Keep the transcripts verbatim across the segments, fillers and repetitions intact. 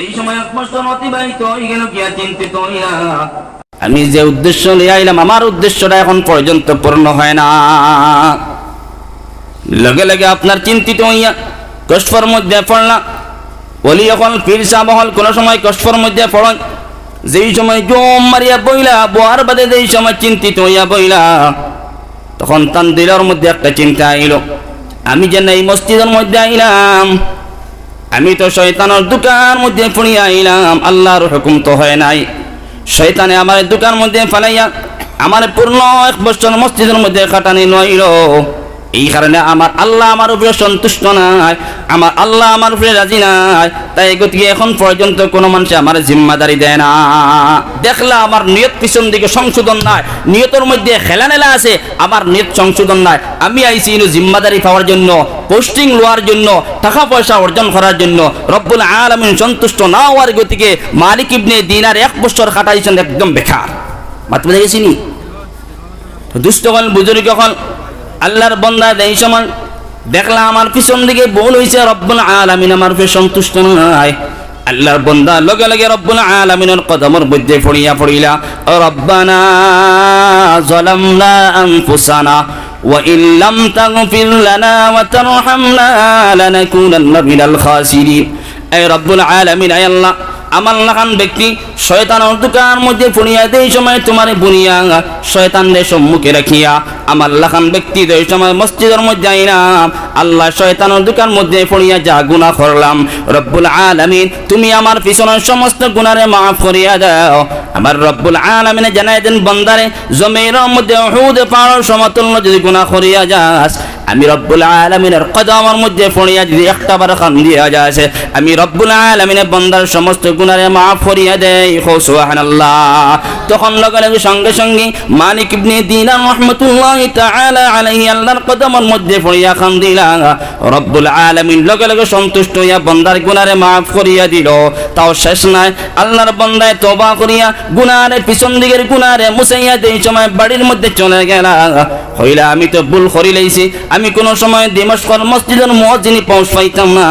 এই সময় এক বছর অতিবাহিত হয়ে গেল, গিয়া চিন্তিত হইয়া, আমি যে উদ্দেশ্য নিয়ে আইলাম, আমার উদ্দেশ্যটা এখন পর্যন্ত পূর্ণ হয় না। লগে লগে আপনার চিন্তিত হইয়া কষ্টর মধ্যে পড়লা। ওলি অকল, পীর সাহেব অকল কোনো সময় কষ্টর মধ্যে পড়েন, যেই সময় জুম মারিয়া বইলা, বওয়ার বাদে যেই সময় চিন্তিত হইয়া বইলা, তখন তান দিলর মধ্যে একটা চিন্তা আইলো, আমি যে এই মসজিদর মধ্যে আইলাম, আমি তো শয়তানর ধুকার মধ্যে পড়িয়া আইলাম, আল্লাহর হুকুম তো হয় নাই। শয়তানে আমারে ধুকার মধ্যে ফালাইয়া আমারে পূর্ণ এক বছর মসজিদর মধ্যে খাটানি লইলো। এই কারণে আমার আল্লাহ আমার উপরে সন্তুষ্ট নাই, আমার আল্লাহ আমার উপরে রাজি নাই। তাই গতিকে এখন পর্যন্ত কোনো মানুষে আমার জিম্মাদারি দেয় না। দেখলা আমার নিয়ত পিছন দিকে সংশোধন নাই, নিয়তর মধ্যে খেলানেলা আছে, আমার নিয়ত সংশোধন নাই। আমি আইছি ইনো জিম্মাদারি পাওয়ার জন্য, পোস্টিং লওয়ার জন্য, টাকা পয়সা অর্জন করার জন্য। রব্বুল আলামিন সন্তুষ্ট না হওয়ার গতিকে মালিক ইবনে দিনার এক বছর খাটাইছেন একদম বেকার। মাত বুঝা গেছে নি? তো দুস্ত অকল, বুজুর্গ অকল, আল্লাহর বন্দা, এই সময় দেখলা আমার পিছন দিকে ভুল হইছে, রব্বুল আলামিন আমার উপরে সন্তুষ্ট নাই। আল্লাহর বন্দা লগে লগে রব্বুল আলামিনের কদমর মধ্যে পড়িয়া পড়িলা, রব্বানা যালামনা আনফুসানা ওয়া ইল্লাম তাগফির লানা ওয়া তারহামনা লানাকুনান্না মিনাল খাসিরিন। এই রব্বুল আলামিন, আয় আল্লাহ, আমার লাখান ব্যক্তি শয়তানর ধুকার মধ্যে পড়িয়া দেই সময় তোমারে বুনিয়া শয়তানরে সম্মুখে রাখিয়া আমার লাখান ব্যক্তি দেই সময় মসজিদর মধ্যে আইলাম, আল্লাহ, শয়তানর ধুকার মধ্যে পড়িয়া যা গুনাহ করলাম, রব্বুল আলামিন, তুমি আমার পিছনের সমস্ত গুনারে মাফ করিয়া দাও। আমার রব্বুল আলামিনে জানাই দেন, বন্দারে, জমিনর মধ্যে উহুদ পাহাড়র সমতুল্য যদি গুনাহ করিয়া যাস, আমি রব্বুল আলামিনের কদমর মধ্যে পড়িয়া যদি একটা বার কান্দিয়া যাস, আমি রব্বুল আলামিনে বন্দার সমস্ত গুনারে মাফ করিয়া দেই। কও সুবহানাল্লাহ। তখন লগে লগে সঙ্গে সঙ্গে মালিক ইবনে দিনার রহমতুল্লাহি তাআলা আলাইহি আল্লাহর কদমর মধ্যে পড়িয়া কান্দিলা। রব্বুল আলামিন লগে লগে সন্তুষ্ট হইয়া বন্দার গুনারে মাফ করিয়া দিল। তাও শেষ নাই, আল্লাহর বন্দায় তওবা করিয়া গুনারে, পিছন দিকের গুনারে মুছাইয়া দেই সময় বাড়ির মধ্যে চলে গেলা। কইলা, আমি তো ভুল করি লাইছি, আমি কোনো সময় দিমশকর মসজিদর মুয়াজ্জিনি পৌঁছ পাইতাম না।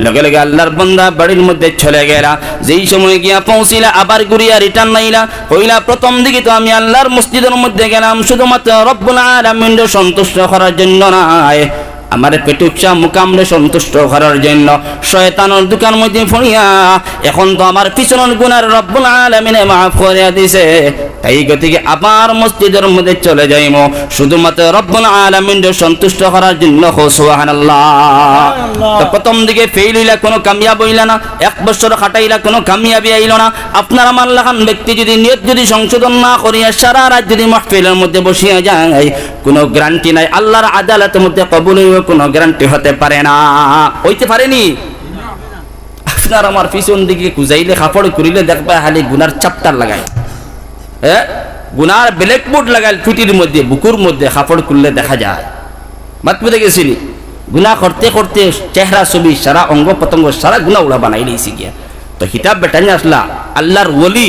লগে লগে আল্লাহর বন্দা বাড়ির মধ্যে চলে গেলা। যেই সময় গিয়া পৌঁছিলা, আবার ঘুরিয়া রিটার্ন আইলা। কইলা, প্রথম দিকে তো আমি আল্লাহর মসজিদর মধ্যে গেলাম শুধুমাত্র রব্বুল আলামিনরে সন্তুষ্ট করার জন্য নয়, আমার পেটুকশা মুকামরে সন্তুষ্ট করার জন্য। শয়তানর ধুকার মধ্যে পড়িয়া এখন তো আমার পিছনের গুনার রব্বুল আলামিনে মাফ করিয়া দিছে। তাই গতিকে আবার মসজিদর মধ্যে চলে যাইমু শুধুমাত্র রব্বুল আলামিনরে সন্তুষ্ট করার জন্য। কও সুবহানাল্লাহ। তো প্রথম দিকে ফেইল হইলা, কোনো কামিয়াব হইলা না, এক বছর খাটাইলা, কোনো কামিয়াবি আইলো না। আপনার আমার লাখান ব্যক্তি যদি নিয়ত যদি সংশোধন না করিয়া সারা রাত যদি মাহফিলর মধ্যে বসিয়া যায়, কোনো গ্যারান্টি নাই আল্লাহর আদালতর মধ্যে কবুল হইব, কোনো গ্যারান্টি হতে পারে না। হইতে পারেনি? আপনার আমার পিছন দিকে কুজাইলে, কাপড় খুলিলে দেখবা খালি গুনার chapter লাগায়। হ্যাঁ, গুনার blackboard লাগাইল পিঠির মধ্যে, বুকুর মধ্যে কাপড় খুললে দেখা যায়। মাত বুঝা গেছে নি? গুনা করতে করতে চেহারা ছবি, সারা অঙ্গ প্রত্যঙ্গ, সারা গুনা উড়া বানাই লইছে গিয়া। তো হিতাব বেটানি আসলা, আল্লাহর ওলি,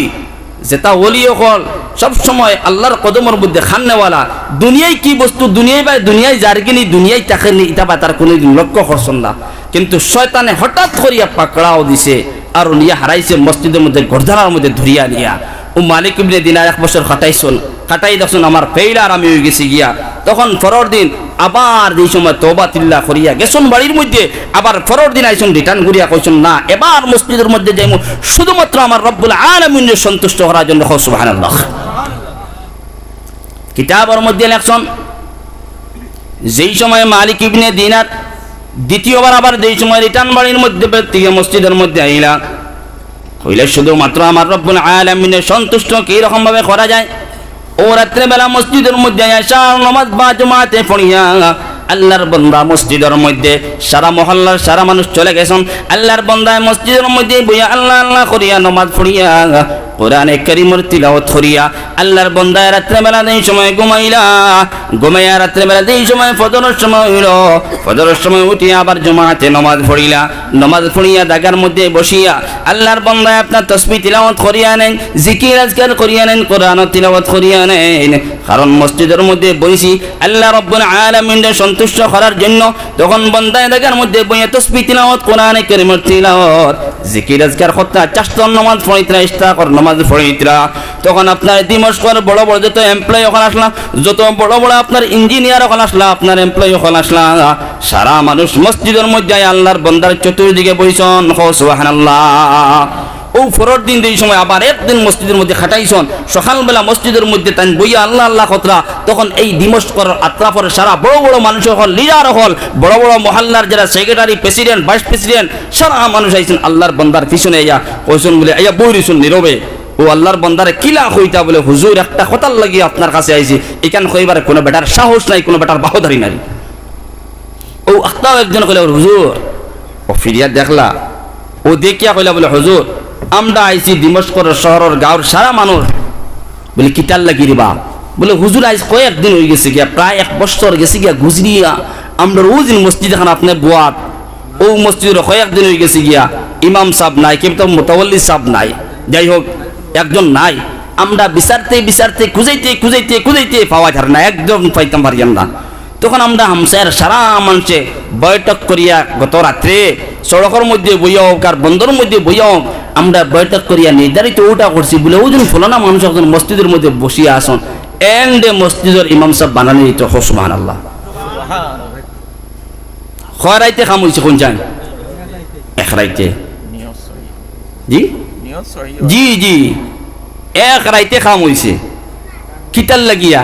যেটা ওলি অকল সব সময় আল্লাহর কদমর মধ্যে খান্নেওয়ালা। দুনিয়াই কি বস্তু, দুনিয়াই বা দুনিয়াই যারগিনি, দুনিয়াই থাকেনি, ইটা বা তার কোনোদিন লক্ষ্য করছন না। কিন্তু শয়তানে হঠাৎ করিয়া পাকড়াও দিছে, আর নিয়া হারাইছে মসজিদর মধ্যে গর্দানার মধ্যে ধরিয়া নিয়া। ও মালিক ইবনে দিনার এক বছর খাটাইছন, খাটাই দেখছন আমার ফেইল আর আমি হয়ে গেছি গিয়া। তখন পরের দিন আবার যেই সময় তওবা তিল্লা করিয়া গেছন বাড়ির মধ্যে, আবার পরের দিন আইছন রিটার্ন করিয়া কইছন, না, এবার মসজিদর মধ্যে যাইমু শুধুমাত্র আমার রব্বুল আলামিনরে সন্তুষ্ট করার জন্য। কও সুবহানাল্লাহ। কিতাবর মধ্যে লেখছন, যেই সময় মালিক ইবনে দিনার দ্বিতীয়বার আবার যেই সময় রিটার্ন বাড়ির মধ্যে থেকে মসজিদর মধ্যে আইলা, কইলে শুধুমাত্র আমার রব্বুল আলামিনের সন্তুষ্ট কি রকম ভাবে করা যায়। ও রাত্রে বেলা মসজিদর মধ্যে এশার নামাজ বা জমাতে পড়িয়া আল্লাহর বন্দা মসজিদর মধ্যে, সারা মহল্লার সারা মানুষ চলে গেছন, আল্লাহর বন্দায় মসজিদর মধ্যে বইয়া আল্লাহ আল্লাহ করিয়া নামাজ পড়িয়া কোরআনে কারীমর তিলাওয়াত করিয়া আল্লাহর বন্দায় রাত্রে বেলা যেই সময় ঘুমাইলা, ঘুমাইয়া রাত্রে বেলা যেই সময় ফজরর সময় অইলো, ফজরর সময় উঠিয়া আবার জমাতে নমাজ পড়িলা, নমাজ পড়িয়া জাগার মধ্যে বসিয়া আল্লাহর বন্দায় আপনার তসবিহ তিলাওয়াত করিয়া নেইন, জিকির আজকার করিয়া নেইন, কোরআন তিলাওয়াত করিয়া নেইন। কারণ মসজিদর মধ্যে বইছি আল্লাহ রব্বুল আলামিনরে সন্তুষ্ট করার জন্য। তখন বন্দায় জাগার মধ্যে বইয়া তসবিহ তিলাওয়াত, কোরআনে কারীমর তিলাওয়াত, জিকির আজকার করতা, চারটা নমাজ পড়িতরা, ইশরাকর নমাজ পড়িতরা। তখন আপনার দিমশকর বড় বড় যত এমপ্লয়ি অকল আছলা, যত বড় বড় আপনার ইঞ্জিনিয়ার অকল আছলা, আপনার এমপ্লয়ি অকল আছলা, সারা মানুষ মসজিদর মধ্যে আইয়া আল্লাহর বন্দার চতুর্দিকে বইছন। কও সুবহানাল্লাহ। অউ পরর দিন যেই সময় আবার একদিন মসজিদর মধ্যে খাটাইছন, সকালবেলা মসজিদর মধ্যে তাইন বইয়া আল্লাহ আল্লাহ করতরা, তখন এই দিমশকর আতরাফর সারা বড় বড় মানুষ অকল, লিডার অকল, বড় বড় মহল্লার যারা সেক্রেটারি, প্রেসিডেন্ট, ভাইস প্রেসিডেন্ট, সারা মানুষ আইছন আল্লাহর বন্দার পিছনে আইয়া কইছন বলে, আইয়া বই রইছন নীরবে। অউ আল্লাহর বন্দারে কিলা কইতা বলে, "হুজুর, একটা কথার লাগি আপনার কাছে আইছি, ইখান কইবার কুনু বেটার সাহস নাই, কুনু বেটার বাহদারি নাই।" অউ আখতাও একজন কইলা, "হুজুর।" অউ ফিরিয়া দেখলা, অউ দেখিয়া কইলা বলে, "হুজুর, আমরা আইছি দিমশকর শহরর গাঁওর সারা মানুষ।" বলে, "কিতার লাগি রে বা?" বলে, "হুজুর, আইজ কয়েকদিন অইগেছে গিয়া, প্রায় এক বছর গেছে গিয়া গুজরিয়া, আমরার অউ যে মসজিদ অখান আপনে বওয়াত, অউ মসজিদর কয়েকদিন অইগেছে গিয়া, ইমাম সাব নাই, কেউ তো মুতাওয়াল্লি সাব নাই। যাই হোক, একজন নাই। আমরা বিচারতে বিচারতে, খুঁজাইতে খুঁজাইতে খুঁজাইতে পাওয়া যার না, একজন পাইতাম পারিয়ার না।" তখন আমরা হামসায়ার সারা মানষে বৈঠক করিয়া গত রাত্রে সড়কর মধ্যে বইয়া অউক আর বন্দর মধ্যে বইয়া অউক, আমরা বৈঠক করিয়া নির্ধারিত অউটা করছি বলে, অউ দিন ফলানা মানুষ একজন মসজিদর মধ্যে বসিয়া আছন, এনরে মসজিদর ইমাম সাব বানানি অইতো। কও সুবহানাল্লাহ। কয় রাইতে কাম অইছে কইন চাইন? এক রাইতে। জি? জি, জি। এক রাইতে কাম অইছে। কিতার লাগিয়া?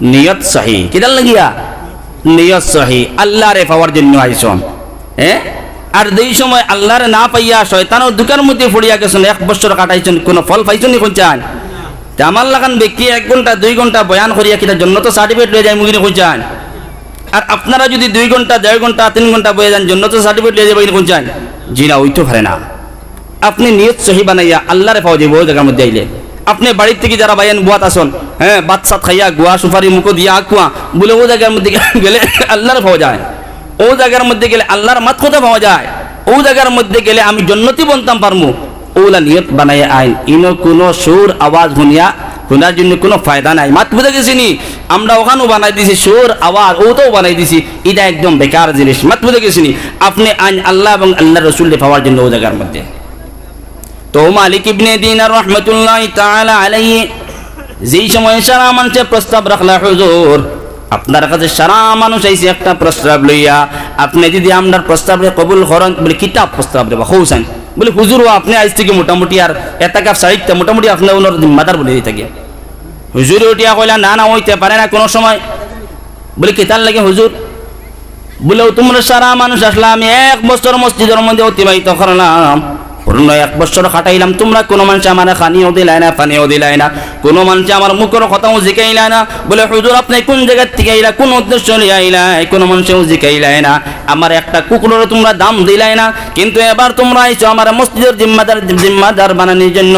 নিয়ত সহি। কিতার লাগিয়া? নিয়ত সহি। আল্লাহরে পাওয়ার জন্য আইছন। হ্যাঁ? আর যেই সময় আল্লাহরে না পাইয়া শয়তানর ধুকার মধ্যে পড়িয়া গেছন, এক বছর কাটাইছন, কুনু ফল পাইছন নি কইন চাইন? তে আমার লাখান ব্যক্তি এক ঘন্টা, দুই ঘন্টা বয়ান করিয়া কিতা জন্নতর সার্টিফিকেট লইয়া যাইমুগি নি কইন চাইন? আর আপনারা যুদি দুই ঘন্টা, দেড় ঘন্টা, তিন ঘন্টা বইয়া যাইন, জন্নতর সার্টিফিকেট লইয়া যাইবা নি কইন চাইন? জি না, অইতো পারে না। আপনে নিয়ত সহি বানাইয়া আল্লাহরে পাওয়া যাইবো অউ জাগার মধ্যে আইলে। আপনে বাড়ির থাকি যারা ভাইয়াইন বওয়াত আছন, হ্যাঁ, ভাত সাত খাইয়া, গুয়া সুপারি মুখো দিয়া আকুয়া, বলে অউ জাগার মধ্যে গেলে আল্লাহরে পাওয়া যায়, অউ জাগার মধ্যে গেলে আল্লাহর মাত কথা পাওয়া যায়, অউ জাগার মধ্যে গেলে আমি জন্নতি বনতাম পারমু, অউলা নিয়ত বানাইয়া আইন। ইনো কুনু সুর আওয়াজ হুনিয়া, হুনার জন্য কুনু ফায়দা নাই। মাত বুঝা গেছে নি? আমরা অখানও বানাই দিছি সুর আওয়াজ, অউটাও বানাই দিছি, ইটা একদম বেকার জিনিস। মাত বুঝা গেছে নি? আপনে আইন আল্লাহ এবং আল্লাহর রসুলরে পাওয়ার জন্য অউ জাগার মধ্যে। তো মালিক ইবনে দিনার রহমতুল্লাহি তাআলা আলাইহি যেই সময় সারা মানষে প্রস্তাব রাখলা, "হুজুর, আপনার কাছে সারা মানুষ আইছে একটা প্রস্তাব লইয়া, আপনে যুদি আমরার প্রস্তাবরে কবুল করইন।" বলে, "কিতা প্রস্তাব রে বা, কও চাইন?" বলে, "হুজুর, অউ আপনে আইজ থাকি মোটামুটি আর এতাকাফ সাইডটা মোটামুটি আপনে অনর জিম্মাদার বনি থাকি।" হুজুরে উঠিয়া কইলা, "না, না, অইতে পারে না কুনু সময়।" বলে, "কিতার লাগি হুজুর?" বলে, "অউ তুমরা সারা মানুষ আছলা, আমি এক বছর মসজিদর মধ্যে অতিবাহিত করলাম, পূর্ণ এক বছর কাটাইলাম, তুমরা কুনু মানষে আমারে খানিও দিলায় না, পানিও দিলায় না, কুনু মানষে আমার মুখর কথাও জিকাইলায় না।" বলে, "হুজুর, আপনে কুন জাগার থাকি আইলা, কুন উদ্দেশ্য লইয়া আইলা, কুনু মানষেও জিকাইলায় না, আমার একটা কুকুররে তুমরা দাম দিলায় না, কিন্তু এবার তুমরা আইছো আমারে মসজিদর জিম্মাদার, জিম্মাদার বানানির জন্য।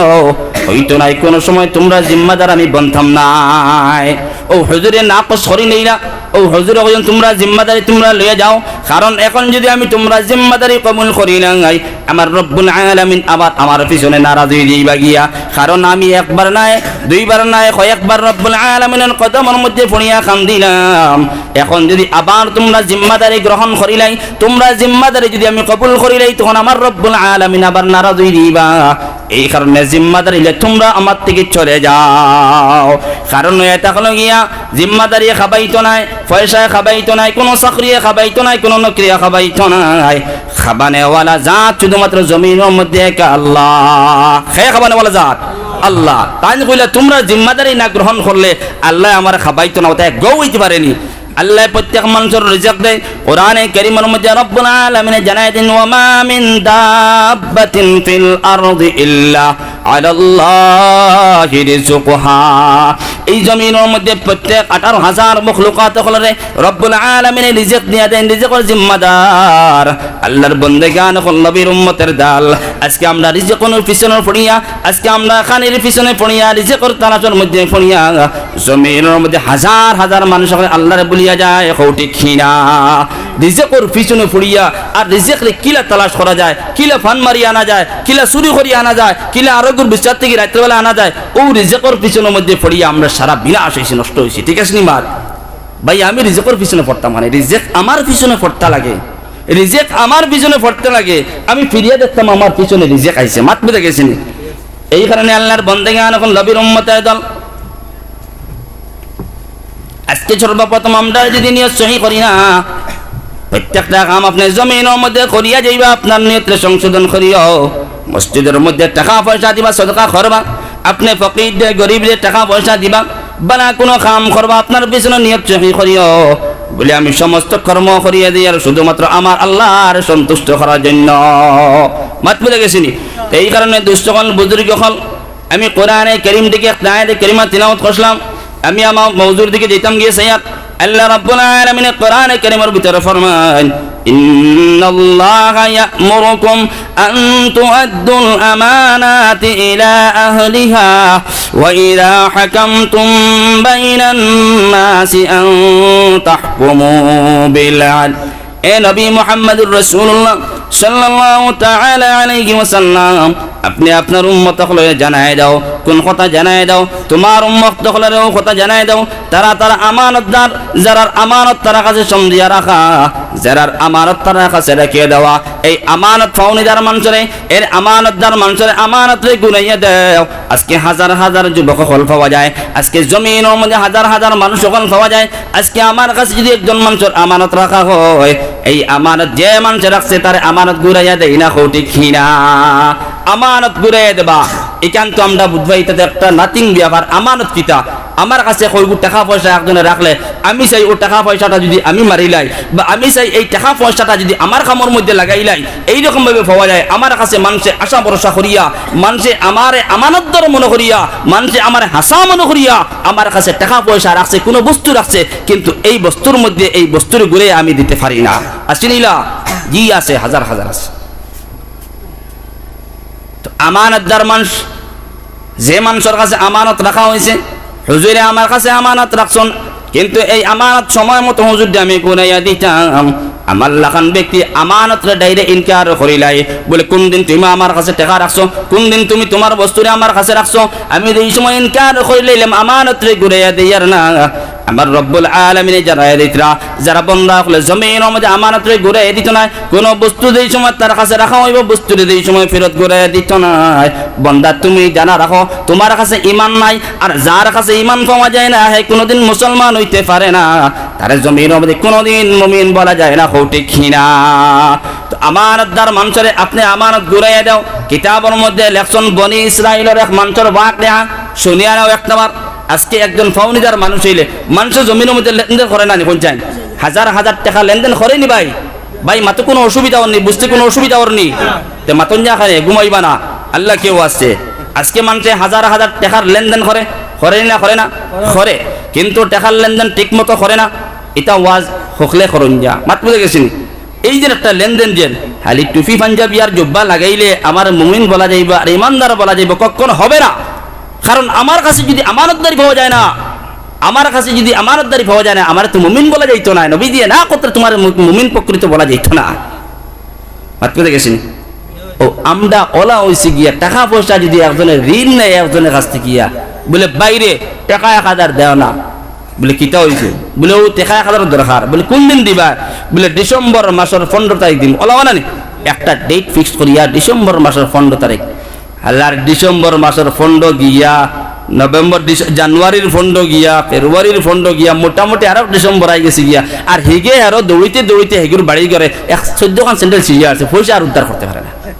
অইতো নায়, কুনু সময় তুমরার জিম্মাদার আমি বনতাম নায়।" অউ হুজুরে নাকচ করি নিলা। অউ হুজুরে কইন, "তুমরার জিম্মাদারি তুমরা লইয়া যাও, কারণ এখন যুদি আমি তুমরার জিম্মাদারি কবুল করিলাই, আমার রব্বুল আলামিন আবার আমার পিছনে নারাজ অইযিবা গিয়া, কারণ আমি একবার নায়, দুইবার নায়, কয়েকবার রব্বুল আলামিনর কদমর মধ্যে পড়িয়া কান্দিলাম। এখন যুদি আবার তুমরা জিম্মাদারি গ্রহণ করিলাই, তুমরার জিম্মাদারি যুদি আমি কবুল করিলাই, তখন আমার রব্বুল আলামিন আবার নারাজ অইযিবা। এই কারণে জিম্মাদারি লইয়া তুমরা আমার থাকি চলে যাও।" কারণ অইয়া থাকলো গিয়া, জিম্মাদারি খাবাইতো নায়, পয়সায় খাবাইতো নায়, কুনু চাকরিয়ে খাবাইতো নায়, কুনু নকরিয়ে খাবাইতো নায়। খাবানেওয়ালা জাত শুধুমাত্র জমিনর মধ্যে একা আল্লাহ। কে খাবানেওয়ালা জাত? আল্লাহ। তাইন কইলা, "তুমরা জিম্মাদারি না গ্রহণ করলে আল্লায় আমারে খাবাইতো না, অতা এক গউ অইতে পারে নি।" আল্লায় প্রত্যেক মানষর রিজিক দেয়। কোরআনে কারীমর মধ্যে রব্বুল আলামিনে জানাই দেন, "ওয়া মা মিন দাব্বাতিন ফিল আরদি ইল্লা আলাল্লাহি রিজকুহা। এই জমিনর মধ্যে প্রত্যেক আঠারো হাজার মখলুকাত অকলরে রব্বুল আলামিনে রিজিক দিয়া দেইন, রিজিকর জিম্মাদার আল্লার বন্দেগান অকল, নবীর উম্মতের দল। আজকে আমরা রিজিকর পিছনে পড়িয়া, আজকে আমরা খানির পিছনে পড়িয়া, রিজিকর তালাশর মধ্যে পড়িয়া, জমিনর মধ্যে হাজার হাজার মানুষ অকল আল্লারে ভুলিয়া যায়, কও ঠিক কিনা? রিজিকর পিছনে পড়িয়া আর রিজিকরে কিলা তালাশ করা যায়, কিলা ফান মারি আনা যায়, কিলা চুরি করি আনা যায়, কিলা আরোগ্যর বিচার থাকি রাত্রেবেলা আনা যায়, অউ রিজিকর পিছনর মধ্যে পড়িয়া আমরা সারা বিনাশ অইছি, নষ্ট অইছি। ঠিক আছে নি মাত? ভাই, আমি রিজিকর পিছনে পড়তাম মানে, রিজিক আমার পিছনে পড়তা লাগে, রিজিক আমার পিছনে পড়তা লাগে, আমি ফিরিয়া দেখতাম আমার পিছনে রিজিক আইছে। মাত বুঝা গেছে নি? এই কারণে আল্লার বন্দেগান অকল, নবীর উম্মতের দল, আজকে সর্বপ্রথম আমরা যদি নিয়ত সহি করি না, প্রত্যেকটা কাম আপনে জমিনর মধ্যে করিয়া যাইবা, আপনার নিয়তরে সংশোধন করিও। মসজিদর মধ্যে টেকা পয়সা দিবা, সদকা করবা, আপনে ফকিররে, গরিবরে টেকা পয়সা দিবা, বালা কুনু কাম করবা, আপনার পিছনে নিয়ত সহি করিও, বুলে, আমি সমস্ত কর্ম করিয়া দেই আর শুধুমাত্র আমার আল্লারে সন্তুষ্ট করার জন্য। মাত বুঝা গেছে নি? তো এই কারণে দোস্ত অকল, বুজুর্গ অকল, আমি কোরআনে করিম থাকি একটা আয়াতে করিমা তিলাওয়াত করছিলাম। আমি আমার মৌজুর দিকে যাইতাম গিয়া চাইয়া, আল্লাহ রাব্বুল আলামিনে কোরআনে করিমর ভিতরে ফরমাইন, "ইন্নাল্লাহা ইয়া'মুরুকুম আন তুআদ্দুল আমানাতি ইলা আহলিহা ওয়া ইযা হাকামতুম বাইনান নাসি আন তাহকুমু বিল আদল।" এ নবী মুহাম্মদুর রাসূলুল্লাহ সাল্লাল্লাহু তাআলা আলাইহি ওয়াসাল্লাম, আপনে আপনার উম্মত অকলরে জানাই দাও। কুন কথা জানাই দাও? তুমার উম্মত অকলরে অউ কথা জানাই দাও, তারা তারা আমানতদার, যারার আমানত তারার কাছে সমঝিয়া রাখা, যারার আমানত তারার কাছে রাখিয়া দেওয়া, এই আমানত পাওনিদার মানষরে, এর আমানতদার মানষরে আমানতরে ঘুরাইয়া দেও। আজকে হাজার হাজার যুবক অকল পাওয়া যায়, আজকে জমিনর মধ্যে হাজার হাজার মানুষ অকল পাওয়া যায়। আজকে আমার কাছে যদি একজন মানষর আমানত রাখা হয়, এই আমানত যে মানষে রাখছে, তারে আমানত ঘুরাইয়া দেই না, কও ঠিক কিনা? আমানত ঘুরাইয়া দেবা, ইখান তো আমরা বুঝবায়, ইটা তো একটা nothing ব্যাপার। আমানত কিতা? আমার কাছে কয়গু টেকা পয়সা একজনে রাখলে, আমি চাই অউ টেকা পয়সাটা যদি আমি মারিলাই, বা আমি চাই এই টেকা পয়সাটা যদি আমার কামর মধ্যে লাগাইলাই, এইরকম ভাবে পাওয়া যায়। আমার কাছে মানষে আশা ভরসা করিয়া, মানষে আমারে আমানতদার মনে করিয়া, মানষে আমারে হাছা মনে করিয়া, আমার কাছে টেকা পয়সা রাখছে, কুনু বস্তু রাখছে, কিন্তু এই বস্তুর মধ্যে এই বস্তুরে ঘুরে আমি দিতে পারি না। আছে নি ইলা? জি আছে, হাজার হাজার আছে। তো আমানতদার মানষ, যে মানষর কাছে আমানত রাখা অইছে, হুজুরে আমার কাছে আমানত রাখছইন, কিন্তু এই আমানত সময় মতো হুজুররে আমি ঘুরাইয়া দিতাম। আমার লাখান ব্যক্তি আমানতরে direct ইনকার করিলাই, বুলে, "কুনদিন তুমি আমার কাছে টেকা রাখছো? কুনদিন তুমি তুমার বস্তুরে আমার কাছে রাখছো?" আমি যেই সময় ইনকার করিলাইলাম, আমানতরে ঘুরাইয়া দেইয়ার না, আমার রব্বুল আলামিনে জানাইয়া দিতরা, যারা বন্দা অকলে জমিনর মধ্যে আমানতরে ঘুরাইয়া দিত নায়, কুনু বস্তু যেই সময় তার কাছে রাখা অইবো, বস্তুরে যেই সময় ফিরত ঘুরাইয়া দিত নায়। বন্দা, তুমি জানা রাখো, তুমার কাছে ইমান নাই, আর যার কাছে ইমান পাওয়া যায় না, হে কুনুদিন মুসলমান অইতে পারে না, তারে জমিনর মধ্যে কুনুদিন মুমিন বলা যায় না, কও ঠিক কিনা? তো আমানতদার মানষরে আপনে আমানত ঘুরাইয়া দেও। কিতাবর মধ্যে লেখছইন, বনি ইসরাইলর এক মানষর ওয়াকিয়া, শুনিয়া নেও এক নাম্বার। আজকে একজন পাওনিদার মানুষ অইলে, মানষে জমিনর মধ্যে লেনদেন করে না নি, কইন চাইন? হাজার হাজার টেকা লেনদেন করে নি ভাই? ভাই, মাতো কুনু অসুবিধা অর নি, বুঝতে কুনু অসুবিধা অর নি? তে মাতইন না কেনে, ঘুমাইবা না, আল্লাহ কেউ আছে। আজকে মানষে হাজার হাজার টেকার লেনদেন করে, করে নি না করে না? করে। কিন্তু টেকার লেনদেন ঠিক মতো করে না, ইটা ওয়াজ হকলে করইন যা। মাত বুঝা গেছে নি? এই যে একটা লেনদেন, যে খালি টুপি পাঞ্জাবি আর জুব্বা লাগাইলে আমারে মুমিন বলা যাইবো আর ইমানদার বলা যাইবো, কখনো হবে না। কারণ আমার কাছে যদি আমানতদারি পাওয়া যায় না, আমার কাছে যদি আমানতদারি পাওয়া যায় না, আমারে তো মুমিন বলা যাইতো না। নবীজিয়ে না করতে তুমারে মু-, মুমিন প্রকৃত বলা যাইতো না। মাত বুঝা গেছে নি? অউ আমরা অলা অইছি গিয়া, টেকা পয়সা যদি একজনে ঋণ নেয় একজনর কাছ থাকি গিয়া, বুলে, "ভাইরে, টেকা এক হাজার দেও না।" বুলে, "কিতা অইছে?" বুলে, "অউ টেকা এক হাজার দরকার।" বুলে, "কুনদিন দিবা?" বুলে, "ডিসেম্বর মাসর পনরো তারিখ দিমু।" অলা অয় না নি? একটা date fix করিয়া ডিসেম্বর মাসর পনরো তারিখ। হালার ডিসেম্বর মাসর পনরো গিয়া, নভেম্বর, ডিস-, জানুয়ারির পনরো গিয়া, ফেব্রুয়ারির পনরো গিয়া, মোটামুটি আরো ডিসেম্বর আইগেছে গিয়া। আর হিগে আরো দৌড়িতে দৌড়িতে হিগুর বাড়ি ঘরে এক চৌদ্দখান স্যান্ডেল ছিড়িয়া আছে, পয়সা আর উদ্ধার করতে পারে না।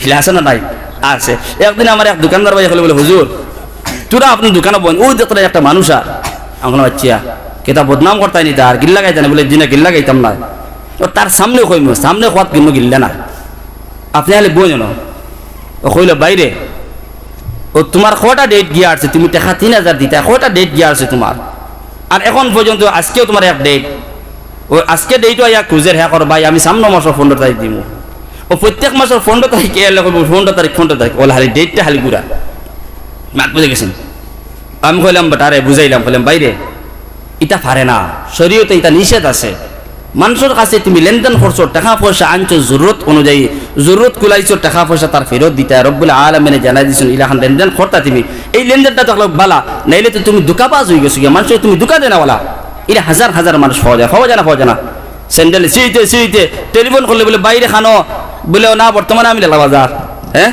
ইলা আছে না নাই? আছে। একদিন আমার এক দোকানদার ভাই অকলে বুলে, "হুজুর, তোরা আপনার দোকানো বইন, অউ দেখরা একটা মানুষ আর।" আমি কইলাম, "আইচ্ছা, কিতা বদনাম করতায় নি তার, গিল্লা গাইতায় নি?" বুলে, "জি না, গিল্লা গাইতাম না।" অউ তার সামনে কইমু, সামনে কওয়াত কিন্তু গিল্লা না। আপনে খালি বইন না। অউ কইলো, "ভাইরে, ও তুমার কয়টা ডেট গিয়া আছে, তুমি টেকা তিন হাজার দিতা, কয়টা ডেট গিয়া আছে তুমার? আর এখন পর্যন্ত আজকেও তুমার এক ডেট, ও আজকে ডেটও আইয়া খুজের, হ্যাঁ কর ভাই, আমি সামনে মাসর পনেরো তারিখ দিমু। ও প্রত্যেক মাসর পনেরো তারিখ এলে কইবো, "পনেরো তারিখ, পনেরো তারিখ", ওলা খালি ডেটটা খালি ঘুরা। মাত বুঝে গেছেন? আমি কইলাম, বেটারে বুঝাইলাম, কইলাম, "ভাইরে, ইতা পারে না, শরীয়তে ইতা নিষেধ আছে। মানষর কাছে তুমি লেনদেন করছো, টেকা পয়সা আনছো, জরুরত অনুযায়ী, জরুরত কুলাইছো, টেকা পয়সা তার ফেরত দিতা।" রব্বুল আলামিনে জানাই দিছইন, ইলাখান লেনদেন করতা তুমি। এই লেনদেনটা তো হলো বালা, নাইলে তো তুমি ধুকাবাজ অই গেছো গিয়া, মানষরে তুমি ধুকা দেনা ওলা। ইলা হাজার হাজার মানুষ পাওয়া যায়, পাওয়া যায় না, পাওয়া যায় না। স্যান্ডেল ছিঁড়িতে ছিঁড়িতে টেলিফোন করলে বলে, "বাইরে খানো?" বলে, "ও না, বর্তমানে আমি লালা বাজার।" হ্যাঁ,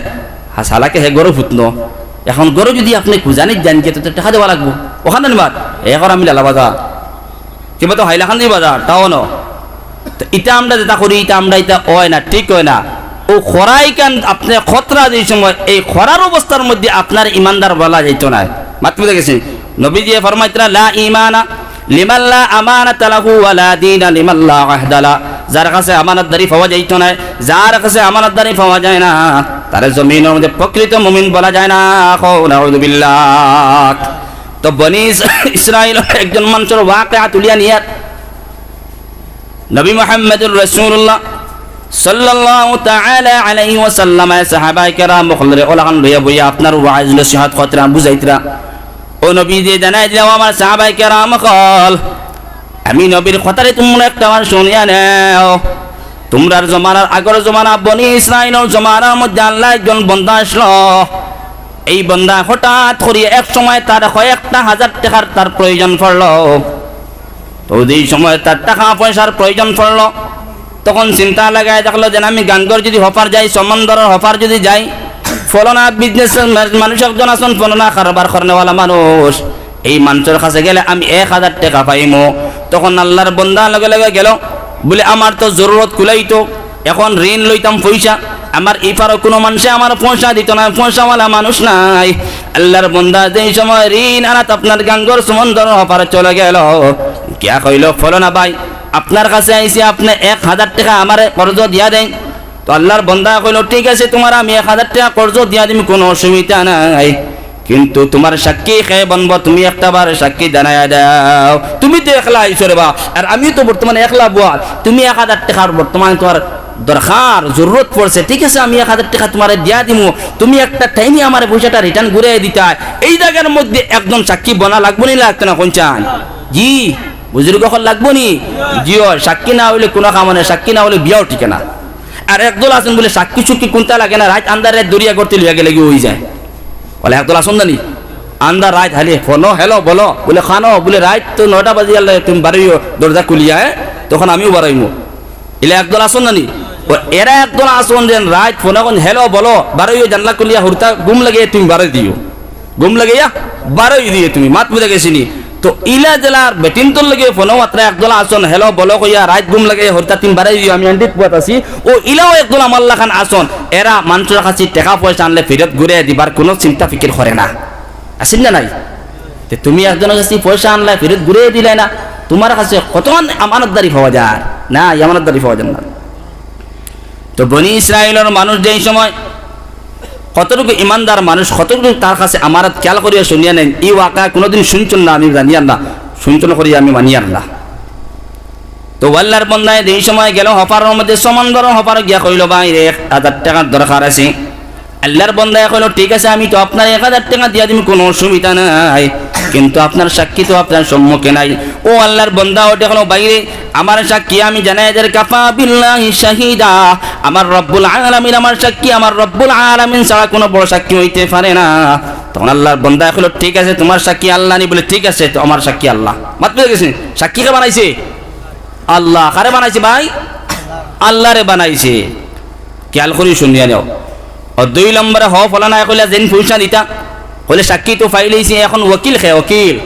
হাসালাকে হে গরো ফুতনো। এখন গরো যদি আপনে খুজানিত যাইন গিয়া, তো টেকা দেওয়া লাগবো। ওখান নানি মাত, "এখন আমি লালা বাজার।" কিবা তো হাইলাকান্দি বাজার, টাউনো। তো ইতা আমরা যেটা করি, ইতা আমরা ইতা অয় না, ঠিক অয় না। ও খরাই কান আপনে খতরা যেই সময়, এই খরার অবস্থার মধ্যে আপনার ইমানদার বলা যাইতো নায়। মাত বুঝে গেছি? নবীজি ফরমাইতরা, "লা ইমানা লিমান লা আমানাতা লাহু ওয়া লা দীনা লিমান লা আহদা লা।" যার কাছে আমানতদারি পাওয়া যাইতো নায়, যার কাছে আমানতদারি পাওয়া যায় না, তারে জমিনর মধ্যে প্রকৃত মুমিন বলা যায় না। কও নাউযুবিল্লাহ। তো বনি ইস-, ইসরাইল একজন মানষর ওয়াকিয়া তুলিয়া নিয়ার নবী মুহাম্মদুর রাসূলুল্লাহ সাল্লাল্লাহু তাআলা আলাইহি ওয়াসাল্লামে সাহাবায়ে কেরাম অকলরে ওলাখান লইয়া বইয়া আপনার ওয়াজ নসিহত করতরা, বুঝাইতরা। ও নবীজি জানাই দিলা, "ও আমার সাহাবায়ে কেরাম অকল, আমি নবীর কথারে তুমরা একটা বার শুনিয়া নেও। তুমরার জমানার, আগর জমানা, বনি ইসরাইলর জমানার মধ্যে আল্লাহ একজন বন্দা আসলো। এই বন্দা হঠাৎ করিয়া এক সময় তার কয়েকটা হাজার টেকার তার প্রয়োজন পড়লো।" তো যেই সময় তার টেকা পয়সার প্রয়োজন পড়লো, তখন চিন্তা লাগাই দেখলো যে, "আমি গাঙ্গর যদি হপার যাই, সমুন্দরর হপার যদি যাই, ফলনা বিজনেস মানুষ একজন আছইন, ফলনা কারবার করনেওয়ালা মানুষ, এই মানষর কাছে গেলে আমি এক হাজার টেকা পাইমু।" তখন আল্লাহর বন্দা লগে লগে গেল, বলে, "আমার তো জরুরত কুলাইতো, এখন ঋণ লইতাম পয়সা, আমার ইপারো কুনু মানষে আমার পয়সা দিতো নায়, পয়সাওয়ালা মানুষ নাই।" আল্লাহর বন্দা যেই সময় ঋণ আনাত আপনার গাঙ্গর সমুন্দরর হপারে চলে গেল, গিয়া কইলো, "ফলনা ভাই, আপনার কাছে আইছি, আপনে এক হাজার টেকা আমারে কর্জ দিয়া দেইন।" তো আল্লাহর বন্দা কইলো, "ঠিক আছে, তুমারে আমি এক হাজার টেকা কর্জ দিয়া দিমু, কুনু অসুবিধা নাই।" কিন্তু তুমার সাক্ষী কে বনবো? তুমি একটা বার সাক্ষী জানাইয়া দাও। তুমি তো একলা আইছো রে বা, আর আমিও তো বর্তমানে একলা বওয়া। তুমি এক হাজার টেকার বর্তমানে তুমার দরকার, জরুরত পড়ছে, ঠিক আছে, আমি এক হাজার টেকা তুমারে দিয়া দিমু, তুমি একটা টাইমে আমারে পয়সাটা return ঘুরাই দিতায়। এই জাগার মধ্যে একজন সাক্ষী বনা লাগবো নি, লাগতো না? কোন চান? জি, বুজুর্গ অকল লাগবো নি? জিও, সাক্ষী না অইলে কুনু কাম নাই, সাক্ষী না অইলে বিয়াও টিকে না। আর একদল আছইন বলে সাক্ষী সুক্ষী কুনতা লাগে না, রাইত আন্দারে দরিয়া গর্তে লইয়া গেলে গি অই যায়। বলে একদল আছইন না নি? আন্দার রাইত খালি ফোনো, "হ্যালো, বলো।" বলে, "খানো?" বলে, "রাইত তো নয়টা বাজিয়ার, তুমি বারইও দরজা খুলিয়া, হ্যাঁ? তখন আমিও বারইমু।" ইলা একদল আছইন না নি? ও এরা একদল আছইন যেন রাইত ফোনো কইন, "হ্যালো, বলো," বারইও জানলা খুলিয়া হুরতা ঘুম লাগে তুমি বারই দিও। ঘুম লাগাইয়া বারই দিও তুমি, মাত বুঝা গেছে নি? তো ইলা জেলার বেটিন্তর লগে ফোনো মাতরা একদল আছইন, "হ্যালো, বলো" কইয়া রাইত ঘুম লাগাইয়া হুরতা তুমি বারই দিও, আমি আন্দিত পুয়াত আছি। ও ইলাও একদল আমার লাখান আছইন, এরা মানষর কাছে টেকা পয়সা আনলে ফিরত ঘুরে দিবার কুনু চিন্তা ফিকির করে না। আছইন না নাই? তে তুমি একজনর কাছে পয়সা আনলায়, ফিরত ঘুরে দিলায় না, তুমার কাছে কতখান আমানতদারি পাওয়া যায়? না, এই আমানতদারি পাওয়া যায় না। তো বনি ইসরাইলর মানুষ যেই সময় কতটুকু ইমানদার মানুষ, কতটুকু তার কাছে আমানত, খেয়াল করিয়া শুনিয়া নেইন, ই ওয়াকিয়া কুনুদিন শুনছইন না, আমি জানিয়ার না, শুনছইন করিয়া আমি মানিয়ার না। তো আল্লাহর বন্দায় যেই সময় গেল হপারর মধ্যে, সমুন্দরর হপারো গিয়া কইল, "ভাইরে, এক হাজার টেকার দরকার আছে।" আল্লাহর বন্দায় কইল, "ঠিক আছে, আমি তো আপনারে এক হাজার টেকা দিয়া দিমু, কুনু অসুবিধা নাই, কিন্তু আপনার সাক্ষী তো আপনার সম্মুখে নাই।" ও আল্লাহর বন্দা উঠে কইল, "ভাইরে, আমার সাক্ষী আমি জানাই দের, কাফা বিল্লাহি শাহিদা, আমার রব্বুল আলামিন আমার সাক্ষী, আমার রব্বুল আলামিন ছাড়া কুনু বড় সাক্ষী অইতে পারে না।" তখন আল্লাহর বন্দায় কইল, "ঠিক আছে, তুমার সাক্ষী আল্লাহ নি?" বলে, "ঠিক আছে, তো আমার সাক্ষী আল্লাহ।" মাত বুঝা গেছে? সাক্ষী কে বানাইছে? আল্লাহ। কারে বানাইছে ভাই? আল্লাহরে বানাইছে। খেয়াল করি শুনিয়া নেও। ও দুই নম্বরে হ ফলানায় কইলা যেইন পয়সা দিতা, কইলে সাক্ষী তো পাইলাইছি, এখন উকিল খে, উকিল।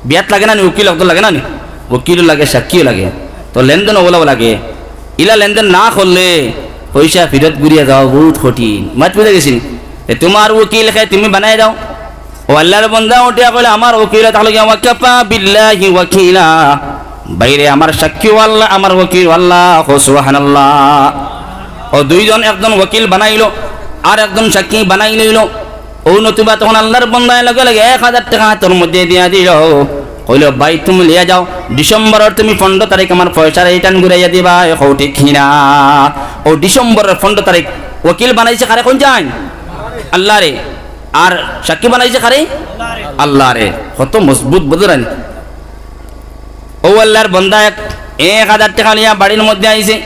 বিয়াত লাগে না নি উকিল? একদল লাগে না নি? উকিলও লাগে, সাক্ষীও লাগে। তো লেনদেন অলাও লাগে। ইলা লেনদেন না করলে পয়সা ফিরত ঘুরিয়া যাওয়া বহুত কঠিন। মাত বুঝা গেছে নি? এ তুমার উকিল খে, তুমি বানাই দাও। ও আল্লাহর বন্দা উঠিয়া কইল, "আমার উকিল থাকলে কি, ওয়া কাফা বিল্লাহি ওয়াকিলা।" ভাইরে, আমার সাক্ষীও আল্লাহ, আমার উকিলও আল্লাহ। কও সুবহানাল্লাহ। ও দুইজন, একজন উকিল বানাইল, আর একজন সাক্ষী বানাই লইল। ও নতুবা তখন আল্লার বন্দায় লগে লগে এক হাজার টেকা হাতর মধ্যে দিয়া দিল, কইল, "ভাই, তুমি লইয়া যাও, ডিসেম্বরর তুমি পনরো তারিখ আমার পয়সা return ঘুরাইয়া দিবায়।" কও ঠিক কিনা? ও ডিসেম্বরর পনরো তারিখ উকিল বানাইছে কারে? কইন চাইন? আল্লারে। আর সাক্ষী বানাইছে কারে? আল্লারে। কত মজবুত, বুঝরা নি? ও আল্লার বন্দা এক, এক হাজার টেকা লইয়া বাড়ির মধ্যে আইছে।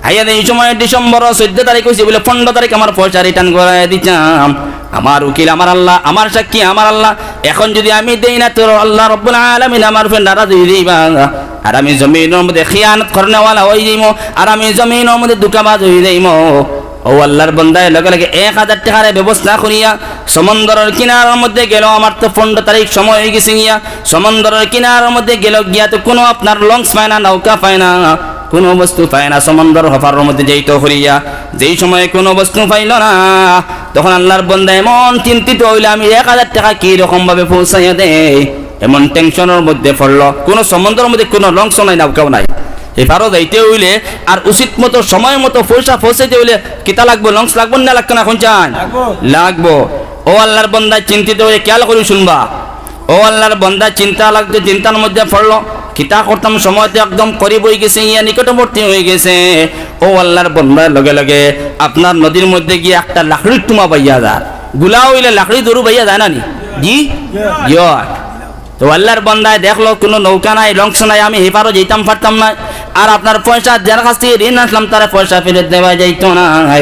আইয়া দে, এই সময় ডিসেম্বর চৌদ্দ তারিখ অইছে, বলে, "পনরো তারিখ আমার পয়সা return করাই দিতাম।" আমার উকিল আমার আল্লা, আমার সাক্ষী আমার আল্লা। এখন যদি আমি দেই না, তো আল্লা রব্বুল আলামিন আমার উপরে নারাজ অই যাইবা, আর আমি জমিনর মধ্যে খিয়ানত করনেওয়ালা অই যাইমু, আর আমি জমিনর মধ্যে ধোঁকাবাজ অই যাইমু। ও আল্লার বন্দায় লগে লগে এক হাজার টেকারে ব্যবস্থা করিয়া সমুন্দরর কিনারার মধ্যে গেল। আমার তো পনরো তারিখ সময় অই গেছে গিয়া, সমুন্দরর কিনারার মধ্যে গেল গিয়া, তো কুনু আপনার লঞ্চ পায় না, নৌকা পায় না, কুনু বস্তু পায় না, সমুন্দর হফারর মধ্যে যাইতো করিয়া। যেই সময় কুনু বস্তু পাইল না, তখন আল্লার বন্দা এমন চিন্তিত অইল, "আমি এক হাজার টেকা কি রকম ভাবে পৌঁছাইয়া দেই?" এমন টেনশনর মধ্যে পড়ল। কুনু সমুন্দরর মধ্যে কুনু লঞ্চও নাই, নৌকাও নাই। হিপারো যাইতে অইলে আর উচিত মতো, সময় মতো পয়সা পৌঁছাইতে অইলে কিতা লাগবো? লঞ্চ লাগবো না লাগতো না? কইন চাইন? লাগবো। লাগবো। ও আল্লার বন্দা চিন্তিত অইয়া খেয়াল করি শুনবা। ও আল্লার বন্দা চিন্তা লাগতে, চিন্তার মধ্যে পড়ল, কিতা করতাম, সময় তো একদম করিব অই গেছে, ইয়া নিকটবর্তী অই গেছে। ও আল্লার বন্দা লগে লগে আপনার নদীর মধ্যে গিয়া একটা লাকড়ির টুমা পাইয়া যার, গুলা অইলে লাকড়ি দরু পাইয়া যায় না নি? জি? জি। তো আল্লার বন্দায় দেখলো, কুনু নৌকা নাই, লঞ্চ নাই, আমি হিপারো যাইতাম পারতাম না। আর আপনার পয়সা যার কাছ থাকি ঋণ আনছলাম, তারে পয়সা ফেরত দেওয়া যাইতো না।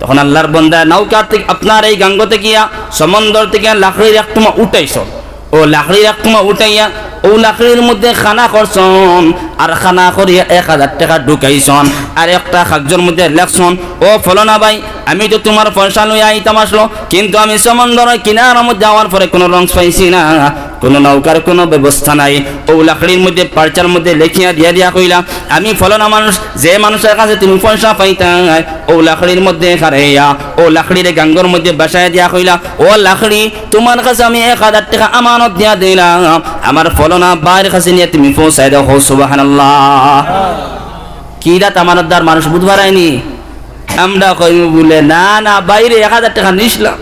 তখন আল্লার বন্দায় নৌকা থাকি, আপনার এই গাঙ্গ থাকি গিয়া, সমুন্দর থাকি গিয়া লাকড়ির এক টুমা উঠাইছইন। ও লাকড়ির এক টুমা উঠাইয়া ও লাকড়ির মধ্যে খানা করছইন, আর খানা করিয়া এক হাজার টেকা ঢুকাইছইন, আর একটা কাগজর মধ্যে লেখছইন, "ও ফলনা ভাই, আমি তো তুমার পয়সা লইয়া আইতাম আছলো, কিন্তু আমি সমুন্দরর কিনারার মধ্যে আওয়ার পরে কুনু লঞ্চ পাইছি না, কুনু নৌকার কুনু ব্যবস্থা নাই।" ও লাকড়ির মধ্যে, পার্চার মধ্যে লেখিয়া দিয়া দিয়া কইলা, "আমি ফলনা মানুষ, যে মানুষর কাছে তুমি পয়সা পাইতায়।" ও লাকড়ির মধ্যে খাড়াইয়া ও লাকড়িরে গাঙ্গর মধ্যে ভাসাইয়া দিয়া কইলা, "ও লাকড়ি, তুমার কাছে আমি এক হাজার টেকা আমানত দিয়া দিলাম, আমার ফলনা ভাইর কাছে নিয়া তুমি পৌঁছাই দেও।" কও সুবহানাল্লাহ। কিরাত আমানতদার মানুষ বুঝ পারায়নি? আমরা কইমু বুলে, "না, না, ভাইরে এক হাজার টেকা নিছলাম,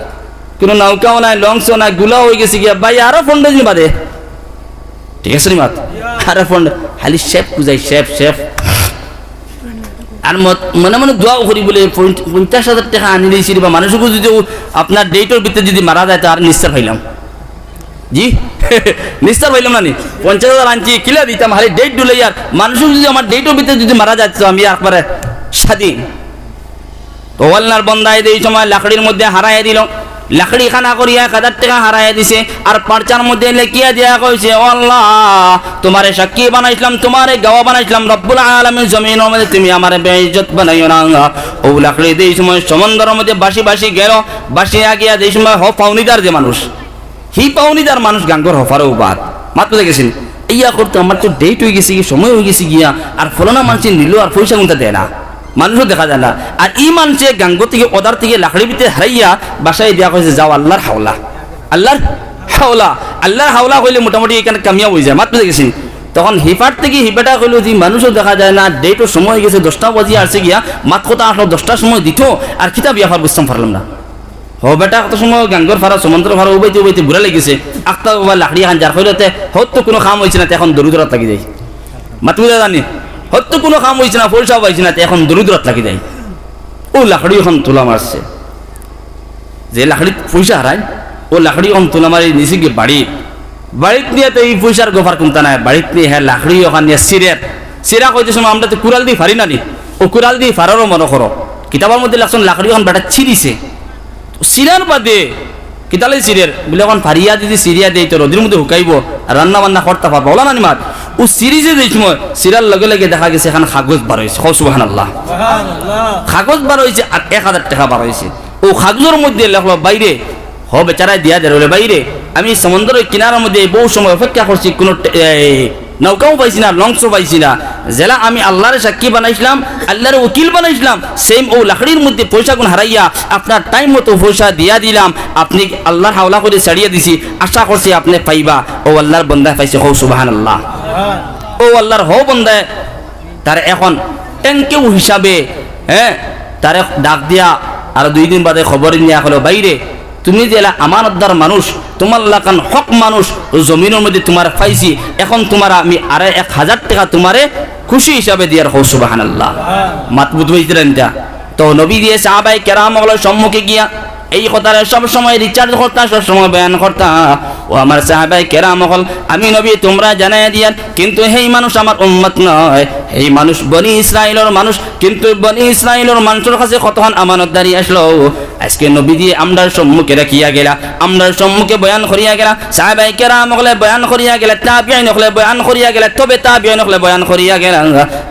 কুনু নৌকাও নাই, লঞ্চও নাই, গুলা অই গেছে গিয়া, ভাই আরো পনরো দিন বাদে।" ঠিক আছে নি মাত? আরো পনরো, খালি শেফ বুঝাই, শেফ, শেফ। আর মত-, মনে মনে দোয়াও করি বুলে, "পঞ্চ-, পঞ্চাশ হাজার টেকা আনি দিছি রে বা, মানুষগু যদি ও আপনার ডেটর ভিতরে যদি মারা যায়, তো আর নিস্তার পাইলাম।" জি? নিস্তার পাইলাম না নি? পঞ্চাশ হাজার আনছি, কিলা দিতাম, খালি ডেট ডুলাই, আর মানুষগু যদি আমার ডেটর ভিতরে যদি মারা যায়, তো আমি একবারে স্বাধীন। তো আল্লার বন্দায় এই সময় লাকড়ির মধ্যে হারাইয়া দিল। লাকড়ি খানা করিয়া এক হাজার টেকা হারাইয়া দিছে, আর পার্চার মধ্যে লেখিয়া দিয়া কইছে, "ও আল্লাহ, তুমারে সাক্ষী বানাইছলাম, তুমারে গওয়া বানাইছলাম, রব্বুল আলামিন জমিনর মধ্যে তুমি আমারে বেইজ্জত বানাইও না।" ও লাকড়ি এই সময় সমুন্দরর মধ্যে ভাসি ভাসি গেল, ভাসিয়া গিয়া যে সময় হ পাওনিদার যে মানুষ, হি পাওনিদার মানুষ গাঙ্গর হফারো উবাত। মাত বুঝা গেছে নি? ইয়া করতে আমার তো ডেট অই গেছে গি, সময় অই গেছে গিয়া, আর ফলনা মানষে নিল আর পয়সা কুনতা দেয় না, মানুষও দেখা যায় না। আর ই মানষে গাঙ্গ থাকি ওদার থাকি লাকড়ি ভিতরে হারাইয়া ভাসাই দিয়া কইছে, "যাও আল্লার হাওলা, আল্লার হাওলা।" আল্লার হাওলা কইলে মোটামুটি ইখান কামিয়াব অই যায়। মাত বুঝা গেছে নি? তখন হিপার থাকি হিপাটা কইলো যে মানুষও দেখা যায় না, ডেটও সময় অই গেছে, দশটা বাজি আসছে গিয়া, মাত কথা আসলো দশটার সময় দিত, আর কিতা ব্যাপার বুঝতাম পারলাম না। হ বেটা, কত সময় গাঙ্গর ফারা, সমুন্দরর ফারা, উবাইতে উবাইতে বুড়া লাগিছে। আখতা বাবা লাকড়ি খান যার কইলতে, হত তো কুনু কাম অইছে না, তে এখন দৌড়াদৌড়াত লাগি যাই। মাত বুঝা যার নি? হত তো কুনু কাম অইছে না, পয়সাও পাইছে না, তে এখন দৌড়াদৌড়াত লাগি যাই। ও লাকড়ি অখান তুলা মারছে। যে লাকড়িত পয়সা হারায়, ও লাকড়ি অখান তুলা মারি নিছে গি বাড়িত। বাড়িত নিয়া তো ই পয়সার গফার কুনতা নাই, বাড়িত নিয়া হে লাকড়ি অখান নিয়া ছিরের। ছিরা কইতে সময় আমরা তো কুড়াল দি ফারি না নি, ও কুড়াল দি ফারারও মনো করো। কিতাবর মধ্যে লেখছইন লাকড়ি অখান বেটা ছিরিছে। ছিরার বাদে কিতালাই ছিরের? বুলে, "অখন ফারিয়া যদি ছিরিয়া দেই তো রইদর মধ্যে হুকাইবো, আর রান্না বান্না করতা পারবা।" অলা না নি মাত? ও ছিরিছে যে সময়, ছিরার লগে লগে দেখা গেছে এখান কাগজ বার অইছে। কও সুবহানাল্লাহ। কাগজ বার অইছে আর এক হাজার টেকা বার অইছে। ও কাগজর মধ্যে লেখলো, "ভাইরে, হ বেচারায় দিয়া দের, বুলে, 'ভাইরে, আমি সমুন্দরর কিনারার মধ্যে বউত সময় অপেক্ষা করছি, কুনু টে-, এই, নৌকাও পাইছি না, লঞ্চও পাইছি না। যেলা আমি আল্লারে সাক্ষী বানাইছলাম, আল্লারে উকিল বানাইছলাম, same ও লাকড়ির মধ্যে পয়সাগুন হারাইয়া আপনার টাইম মতো পয়সা দিয়া দিলাম, আপনে আল্লার হাওলা করি ছাড়িয়া দিছি, আশা করছি আপনে পাইবা।'" ও আল্লার বন্দায় পাইছে, কও সুবহানাল্লাহ। ও আল্লার হ বন্দায় তারে এখন thank you হিসাবে, হ্যাঁ, তারে ডাক দিয়া আর দুই দিন বাদে খবর নিয়া কইলো, "ভাইরে, তুমি যেলা আমানতদার মানুষ, তুমার লাখান হক মানুষ জমিনর মধ্যে তুমারে পাইছি, এখন তুমারে আমি আরো এক হাজার টেকা তুমারে খুশি হিসাবে দিয়ার, কও সুবহানাল্লাহ। মাত বুঝবাইছিলেন যা। তো নবীজিয়ে সাহাবায়ে কেরাম অকলর সম্মুখে গিয়া এই কথারে সব সময় রিসার্চ করতা, সব সময় বয়ান করতা। ও আমার সাহাবায়ে কেরাম অকল, আমি নবী তুমরারে জানাইয়া দিয়ার, কিন্তু হেই মানুষ আমার উম্মত নায়, হেই মানুষ বনি ইসরাইলর মানুষ, কিন্তু বনি ইসরাইলর মানষর কাছে কতখান আমানতদারি আছলো। আইজকে নবীজিয়ে আমরার সম্মুখে রাখিয়া গেলা, আমরার সম্মুখে বয়ান করিয়া গেলা, সাহাবায়ে কেরাম অকলে বয়ান করিয়া গেলা, তাবিঈন অকলে বয়ান করিয়া গেলা, তবে তাবিঈন অকলে বয়ান করিয়া গেলা,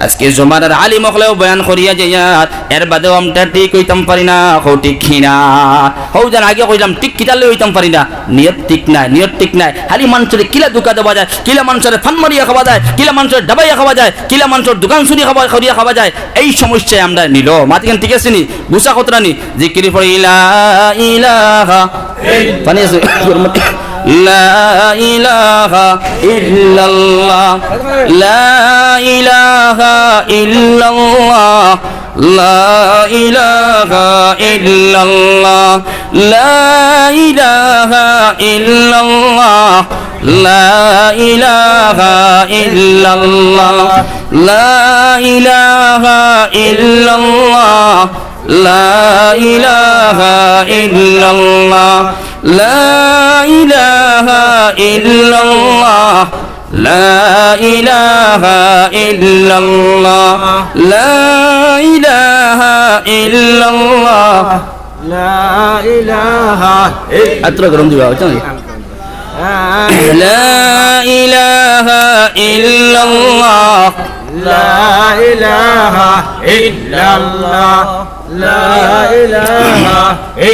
আইজকে জমানার আলিম অকলেও বয়ান করিয়া যাইয়ার, এর বাদেও আমরা ঠিক অইতাম পারি না, কও ঠিক কি না? হউ যেন আগে কইলাম, ঠিক কিতার লাগি অইতাম পারি না, নিয়ত ঠিক নায়, নিয়ত ঠিক নায়। খালি মানষরে কিলা ধুকা দেওয়া যায়, কিলা মানষরে ফান মারিয়া খাওয়া যায়, কিলা মানষরে ডাবাইয়া খাওয়া যায়, কিলা মানষর দোকান চুরি খাওয়া, করিয়া খাওয়া যায়, এই সমস্যায় আমরারে নিলো। মাতখান ঠিক আছে নি? গুছা খতরা নি? জিকির পড়ি লা ইলাহা, পানি আছে? লা ইলাহা ইল্লাল্লাহ, লা ইলাহা ইল্লাল্লাহ, লা ইলাহা ইল্লাল্লাহ, লা ইলাহা ইল্লাল্লাহ, লা ইলাহা ইল্লাল্লাহ, লা ইলাহা ইল্লাল্লাহ, লা ইলাহা ইল্লাল্লাহ, লা ইলাহা ইল্লাল্লাহ, লা ইলাহা ইল্লাল্লাহ, লা ইলাহা ইল্লাল্লাহ। লা ইলাহা ইল্লাল্লাহ। আত্র গরম দিবা, বুঝছো নি? লা ইলাহা ইল্লাল্লাহ। লা ইলাহা ইল্লাল্লাহ। লা ইলাহা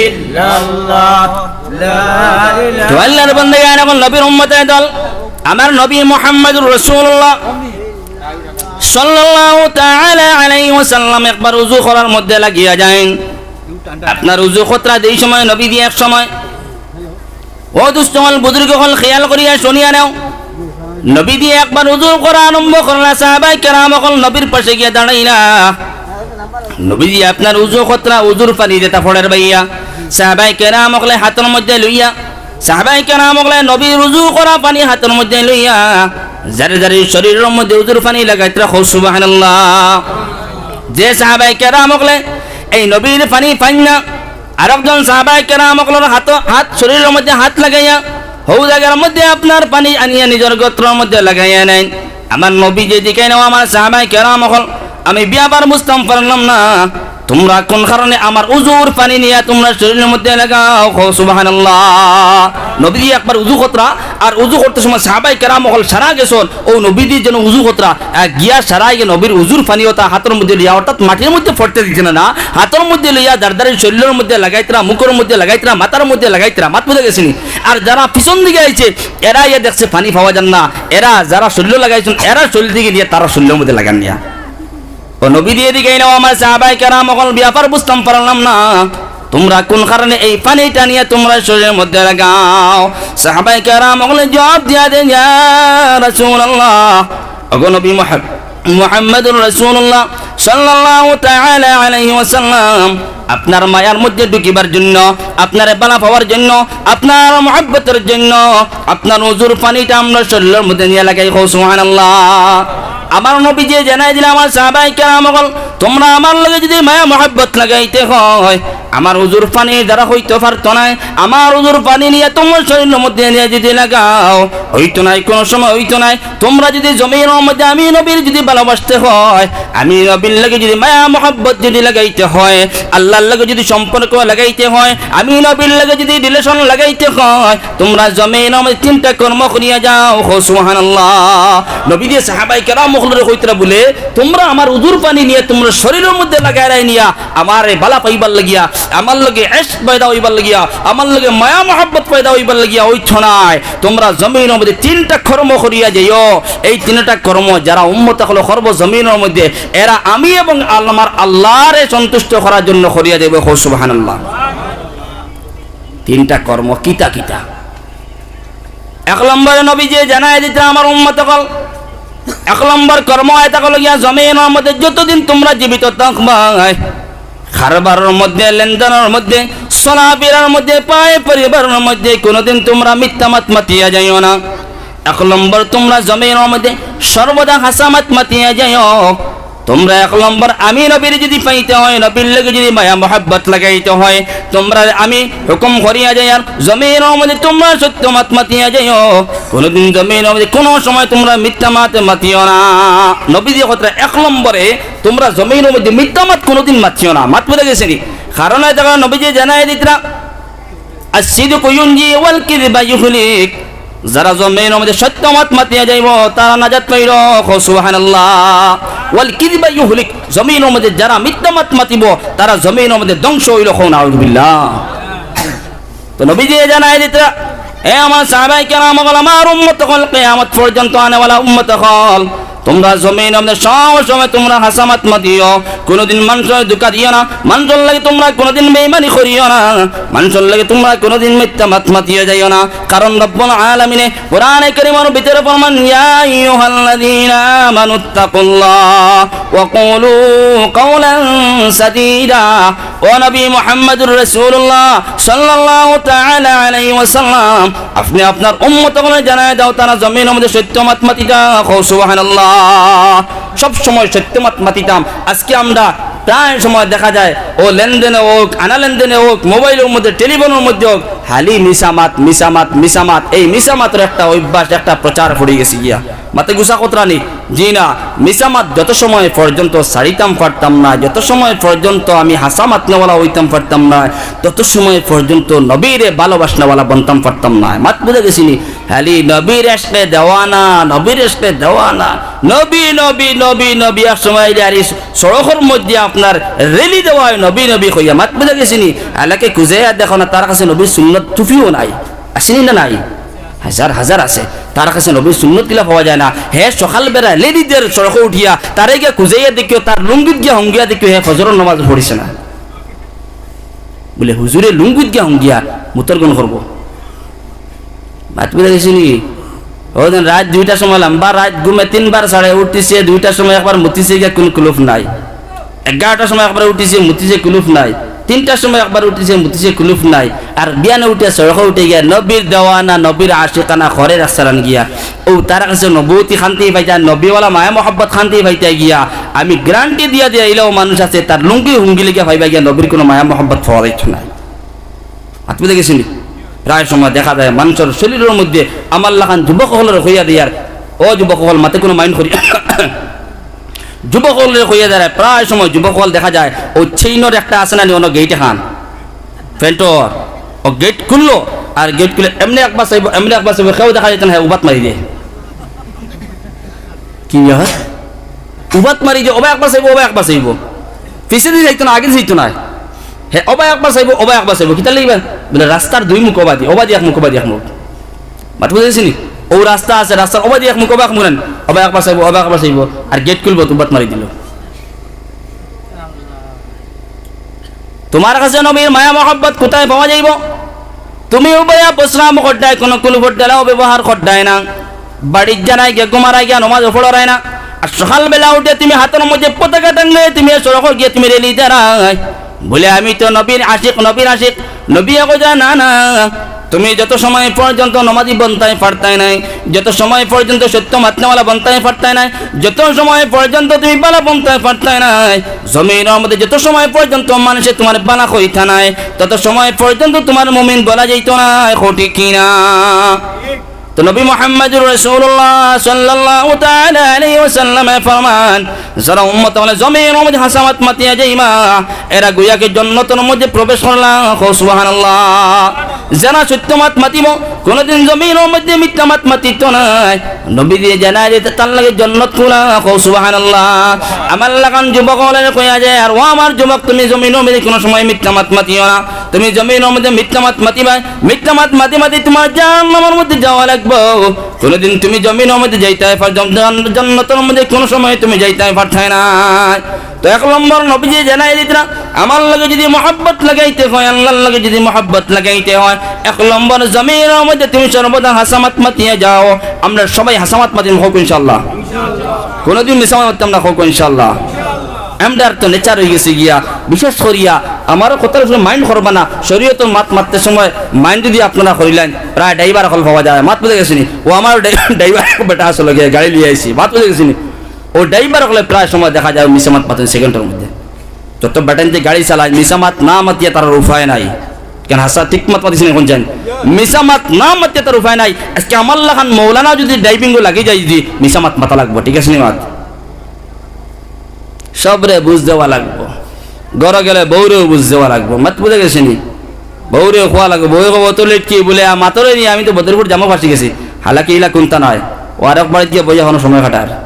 ইল্লাল্লাহ। লা ইলাহা তো আল্লাহর বান্দাগান, এখন নবীর উম্মতের দল, আমার নবী মুহাম্মাদুর রাসূলুল্লাহ সাল্লাল্লাহু তাআলা আলাইহি ওয়াসাল্লাম একবার উজু করার মধ্যে লাগিয়া যাইন। আপনার উজু খতরা দেই সময়, নবীজিয়ে এক সময়, ও দুস্ত অকল, বুজুর্গ অকল, খেয়াল করিয়া শুনিয়া নেও। নবীজিয়ে একবার উজু করা আরম্ভ করলা, সাহাবায়ে কেরাম অকল নবীর পাশে গিয়া দাঁড়াইলা। নবীজিয়ে আপনার উজু খতরা, উজুর পানি যেটা পড়ের বাইয়া, সাহাবায়ে কেরাম অকলে হাতর মধ্যে লইয়া, সাহাবায়ে কেরাম অকলে নবীর উজু করা পানি হাতর মধ্যে লইয়া যারে যারে শরীরর মধ্যে উজুর পানি লাগাইতরা, কও সুবহানাল্লাহ। যে সাহাবায়ে কেরাম অকলে এই নবীর পানি পাইন না, আরকজন সাহাবায়ে কেরাম অকলর হাত, হাত শরীরর মধ্যে হাত লাগাইয়া হউ জাগার মধ্যে আপনার পানি আনিয়া নিজর গতরর মধ্যে লাগাইয়া নেইন। আমার নবীজিয়ে জিকাইন, ও আমার সাহাবায়ে কেরাম অকল, আমি বিয়াবার বুঝতাম পারলাম না, তুমরা কুন কারণে আমার উজুর পানি নিয়া তুমরা শরীরর মধ্যে লাগাও, কও সুবহানাল্লাহ। নবীজিয়ে একবার উজু খতরা, আর উজু করতে সময় সাহাবায়ে কেরাম অকল সারা গেছইন, ও নবীজিয়ে যেন উজু খতরা, আহ, গিয়া সারা গিয়া নবীর উজুর পানি ওটা হাতর মধ্যে লইয়া, অর্থাৎ মাটির মধ্যে পড়তে দিছে না, না, হাতর মধ্যে লইয়া দারদারি শরীরর মধ্যে লাগাইতরা, মুখর মধ্যে লাগাইতরা, মাথার মধ্যে লাগাইতরা, মাত বুঝা গেছে নি? আর যারা পিছন দিকে আইছে, এরা ইয়া দেখছে পানি পাওয়া যার না, এরা যারা শরীরো লাগাইছইন, এরা শরীর দিকে নিয়া তারা শরীরর মধ্যে লাগান নিয়া। ও নবীজিয়ে জিকাইন, ও আমার সাহাবায়ে কেরাম অকল, বিয়াবার বুঝতাম পারলাম না, তুমরা কুন কারণে এই পানিটা নিয়া তুমরা শরীরর মধ্যে লাগাও? সাহাবায়ে কেরাম অকলে জবাব দিয়া দেইন, ইয়া রাসূলুল্লাহ, ওগো নবী মুহাম-, মুহাম্মাদুর রাসূলুল্লাহ সাল্লাল্লাহু তাআলা আলাইহি ওয়াসাল্লাম, আপনার মায়ার মধ্যে ঢুকিবার জন্য, আপনারে ভালা পাওয়ার জন্য, আপনার মহব্বতর জন্য আপনার উজুর পানিটা আমরা শরীরর মধ্যে নিয়া লাগাই, কও সুবহানাল্লাহ। আমার নবীজিয়ে জানাই দিলা, আমার সাহাবায়ে কেরাম অকল, তুমরা আমার লগে যুদি মায়া মহব্বত লাগাইতে হয়, আমার উজুর পানি দ্বারা অইতো পারতো নায়, আমার উজুর পানি নিয়া তুমরা শরীরর মধ্যে নিয়া যুদি লাগাও, অইতো নায়, কুনু সময় অইতো নায়। তুমরা যুদি জমিনর মধ্যে আমি নবীর যুদি ভালোবাসতে হয়, আমি নবীর লগে যুদি মায়া মহব্বত যুদি লাগাইতে হয়, আল্লাহর লগে যুদি সম্পর্ক লাগাইতে হয়, আমি নবীর লগে যুদি relation লাগাইতে হয়, তুমরা জমিনর মধ্যে তিনটা কর্ম করিয়া যাও, কও সুবহানাল্লাহ। নবীজিয়ে সাহাবায়ে কেরাম অকলরে কইতরা বুলে, তুমরা আমার উজুর পানি নিয়া তুমরা শরীরর মধ্যে লাগাইরায় নিয়া আমারে ভালা পাইবার লাগিয়া, আমার লগে ইশক পয়দা অইবার লাগিয়া, আমার লগে মায়া মহব্বত পয়দা অইবার লাগিয়া অইতো নায়। তুমরা জমিনর মধ্যে তিনটা কর্ম করিয়া যাইও। এই তিনটা কর্ম যারা উম্মত অকলে করবো জমিনর মধ্যে, এরা আমি এবং আমার আল্লাহরে সন্তুষ্ট করার জন্য করিয়া যাইবো। কও সুবহানাল্লাহ। তিনটা কর্ম কিতা কিতা? এক নম্বরে নবীজিয়ে জানাই দিতরা আমার উম্মত অকল, এক নম্বর কর্ম ইটা অইলো গিয়া জমিনর মধ্যে যতদিন তুমরা জীবিত থাকবায়, কারবারর মধ্যে, লেনদেনর মধ্যে, চলাফিরার মধ্যে, পায় পরিবারর মধ্যে কোনোদিন তুমরা মিথ্যা মাত মাতিয়া যাইও না। এক নম্বর, তুমরা জমিনর মধ্যে সর্বদা হাছা মাত মাতিয়া যাইও। তুমরা এক নম্বর, আমি নবীরে যুদি পাইতে হয়, নবীর লগে যুদি মায়া মহব্বত লাগাইতে হয়, তুমরারে আমি হুকুম করিয়া যাইয়ার, জমিনর মধ্যে তুমরা সত্য মাত মাতিয়া যাইও। কোনোদিন জমিনর মধ্যে কোনো সময় তুমরা মিথ্যা মাত মাতিও না। নবীজিয়ে কইতরা এক নম্বরে, তুমরা জমিনর মধ্যে মিথ্যা মাত কোনোদিন মাতিও না। মাত বুঝা গেছে নি? কারণ অইতে পারে নবীজিয়ে জানাই দিতরা, "আস-সিদকু ইউনজি ওয়াল কিযবা ইউহলিক।" যারা জমিনর মধ্যে সত্য মাত মাতিয়া যাইবো, তারা নাজাত পাইলো। কও সুবহানাল্লাহ। "ওয়াল কিযবা ইউহলিক।" জমিনর মধ্যে যারা মিথ্যা মাত মাতিবো, তারা জমিনর মধ্যে ধ্বংস অইলো। কও নাউজুবিল্লাহ। তো নবীজিয়ে জানাই দিতরা, এ আমার সাহাবায়ে কেরাম অকল, আমার উম্মত অকল, কিয়ামত পর্যন্ত আনেওয়ালা উম্মত অকল, তুমরা জমিনর মধ্যে সব সময় তুমরা হাছা মাত মাতিও, কোনোদিন মানষরে ধোঁকা দিও না, মানষর লগে তুমরা কোনোদিন বেইমানি করিও না, মানষর লগে তুমরা কোনোদিন মিথ্যা মাত মাতিও যাইও না। কারণ রব্বুল আলামিনে কোরআনে কারীমর ভিতরে ফরমান, "ইয়া আইয়ুহাল্লাযীনা আমানুত্তাকুল্লাহ ওয়া কুলু কাওলান সাদীদা।" ও নবী মুহাম্মদুর রাসূলুল্লাহ সাল্লাল্লাহু তাআলা আলাইহি ওয়াসাল্লাম, আপনে আপনার উম্মত অকলরে জানাই দেও, তারা জমিনর মধ্যে সত্য মাত মাতিতা। কও সুবহানাল্লাহ। সব সময় সত্য মাত মাতিতাম। আজকে আমরা প্রায় সময় দেখা যায়, ও লেনদেনে হোক, আনা লেনদেনে হোক, মোবাইলর মধ্যে, টেলিফোনর মধ্যে হোক, খালি মিছা মাত, মিছা মাত, মিছা মাত। এই মিছা মাতর একটা অভ্যাস, একটা প্রচার পড়ি গেছে গিয়া। মাতে গুছা কতরা নি? জি না। মিছা মাত যত সময় পর্যন্ত ছাড়িতাম পারতাম না, যত সময় পর্যন্ত আমি হাছা মাতনেওয়ালা অইতাম পারতাম না, তত সময় পর্যন্ত নবীরে ভালোবাসনেওয়ালা বনতাম পারতাম না। মাত বুঝা গেছে নি? খালি নবীর ইশকে দেওয়ানা, নবীর ইশকে দেওয়ানা, নবী, নবী, নবী, নবী। এক সময় আইলে আর এই সড়কর মধ্যে আপনার রেলি দেওয়া হয়, নবী, নবী কইয়া। মাত বুঝা গেছে নি? এলাকে খুঁজাইয়া দেখো না, তার কাছে নবীর সুন্নত টুপিও নাই। আছে নি না নাই? হাজার হাজার আছে। তার কাছে নবীর সুন্নত কিলা পাওয়া যায় না। হে সকালবেলা লেডিদের সড়কো উঠিয়া, তারে গিয়া খুঁজাইয়া দেখিও, তার লুঙ্গিত গিয়া হুঙ্গিয়া দেখিও, হে ফজরর নামাজ পড়ছে না। বুলে, "হুজুরে লুঙ্গিত গিয়া হুঙ্গিয়া মুতরগন করবো।" মাত বুঝা গেছে নি? ওদিন রাইত দুইটার সময় লম্বা রাইত ঘুমে তিনবার ছাড়ে উঠিছে, দুইটার সময় একবার মুতিছে গিয়া কুনু কুলুফ নাই। এগারোটার সময় একবার উঠিছে, মুতিছে, কুলুফ নাই। তিনটার সময় একবার উঠিছে, মুতিছে, কুলুফ নাই। আর বিয়ানে উঠে সড়কো উঠে গিয়া নবীর দেওয়ানা, নবীর আশিকানা ঘরের রাস্তারান গিয়া। ও তার কাছে নবুতি খানতেই পাইতা, নবীওয়ালা মায়া মহব্বত খানতেই পাইতা গিয়া। আমি গ্যারান্টি দিয়া দিয়া ইলাও মানুষ আছে, তার লুঙ্গি হুঙ্গি লেগে পাইবা গিয়া নবীর কোনো মায়া মহব্বত পাওয়া যাইত নাই। মাত বুঝা গেছে নি? প্রায় সময় দেখা যায় মানষর শরীরর মধ্যে আমার লাখান যুবক অকলরে কইয়া দিয়ার, ও যুবক অকল, মাতে কোনো মাইন্ড করি, যুবক অকলরে কইয়া দিয়ার, প্রায় সময় যুবক অকল দেখা যায়, ও চেইনর একটা আছে না নি, অনো গেইট এখান, প্যান্টর, ও গেইট খুললো, আর গেইট খুলে এমনে একবার চাইবো, এমনে একবার চাইবো, কেউ দেখা যাইত না, হে উবাত মারি দে। কি ব্যাপার? উবাত মারি যে ওবা একবার চাইবো, ওবা একবার চাইবো। পিছেদি যাইতো না, আগেদি যাইতো না। হে ওবা একবার চাইবো, ওবা একবার চাইবো। কিতার লাগি বা? বুলে, রাস্তার দুই মুখ ওবাদি, ওবাদি এক মুখ, ওবাদি এক মুখ। মাত বুঝা গেছে নি? ও রাস্তা আছে, রাস্তার ওবাদি এক মুখ, ওবা এক মুখ নেন। ওবা একবার চাইবো, ওবা একবার চাইবো। আর গেইট খুলবো, তো উবাত মারি দিলো। তুমার কাছে নবীর মায়া মহব্বত কুথায় পাওয়া যাইবো? তুমি উবায়া বিশ্রাম করতায়, কুনু কুলুফর ডেলাও ব্যবহার করতায় না। বাড়িত যারায় গিয়া ঘুমারায় গিয়া নমাজ পড়রায় না। আর সকালবেলা উঠে তুমি হাতর মধ্যে পতাকা টাঙ্গাইয়া তুমি সড়কো গিয়া তুমি রেলি দেরায়। বুলে, "আমি তো নবীর আশিক, নবীর আশিক।" নবীয়ে কইরা, "না, না, তুমি যত সময় পর্যন্ত নমাজি বনতায় পারতায় নায়, যত সময় পর্যন্ত সত্য মাতনেওয়ালা বনতায় পারতায় নায়, যত সময় পর্যন্ত তুমি বালা বনতায় পারতায় নায়, জমিনর মধ্যে যত সময় পর্যন্ত মানষে তুমার বালা কইতা নায়, তত সময় পর্যন্ত তুমার মুমিন বলা যাইতো নায়।" কও ঠিক কি না? তো নবী মুহাম্মাদুর রাসূলুল্লাহ সাল্লাল্লাহু তাআলা আলাইহি ওয়াসাল্লামে ফরমান, যারা উম্মত অকলে জমিনর মধ্যে হাছা মাত মাতিয়া যাইবা, এরা গুয়াকে জন্নতর মধ্যে প্রবেশ করলা। কও সুবহানাল্লাহ। যারা সত্য মাত মাতিবো, কোনোদিন জমিনর মধ্যে মিথ্যা মাত মাতিতো নায়। নবীজিয়ে জানাই দিতরা তার লাগি জন্নত খুলা। কও সুবহানাল্লাহ। আমার লাখান যুবক অকলরে কইয়া যাইয়ার, ও আমার যুবক, তুমি জমিনর মধ্যে কোনো সময় মিথ্যা মাত মাতিও না। তুমি জমিনর মধ্যে মিথ্যা মাত মাতিবায়, মিথ্যা মাত মাতি মাতি তুমার জাহান্নামর মধ্যে যাওয়া লাগবো। কোনোদিন তুমি জমিনর মধ্যে যাইতায় পার-, জম-, জান-, জন্নতর মধ্যে কোনো সময় তুমি যাইতায় পারতায় নায়। তো এক নম্বর নবীজিয়ে জানাই দিতরা, আমার লগে যুদি মহব্বত লাগাইতে হয়, আল্লার লগে যুদি মহব্বত লাগাইতে হয়, এক নম্বর জমিনর মধ্যে তুমি সর্বদা হাছা মাত মাতিয়া যাও। আমরা সবাই হাছা মাত মাতিমু, কউক্কা ইনশাআল্লাহ। কোনোদিন মিছা মাত মাততাম না, কউক্কা ইনশাআল্লাহ। আমরার তো nature অইগেছে গিয়া, বিশেষ করিয়া আমারও কথার উপরে mind করবা না, শরীয়তর মাত মাততে সময় mind যদি আপনারা করিলেন, প্রায় driver অকল পাওয়া যায়, মাত বুঝা গেছে নি? ও আমার ড্রাই-, driver বেটা আসলে গিয়া গাড়ি লইয়া আইছি, মাত বুঝা গেছে নি? ও driver অকলে প্রায় সময় দেখা যায় মিছা মাত মাতেন second-অর মধ্যে। যত বেটাইন্তে গাড়ি চালায়, মিছা মাত না মাতিয়া তারার উপায় নাই। কেন হাছা ঠিক মাত মাতিছি না কোন জান? মিছা মাত না মাতিয়া তার উপায় নাই। আজকে আমার লাখান মৌলানা যদি driving-ও লাগি যায়, যদি মিছা মাত মাতা লাগবো, ঠিক আছে নি মাত? সবরে বুঝ দেওয়া লাগবো। ঘরো গেলে বউরেও বুঝ দেওয়া লাগবো। মাত বুঝা গেছে নি? বউরে খোয়া লাগবো। বউয়ে কইবো, "অত late কিতা বুলে, আ, মাতরে নি, আমি তো বদরপুর জামো ফাঁসি গেছি।" হালাকি ইলা কুন্তা নায়। ও আরক বাড়িত গিয়া বইয়া কোনো সময় কাটার।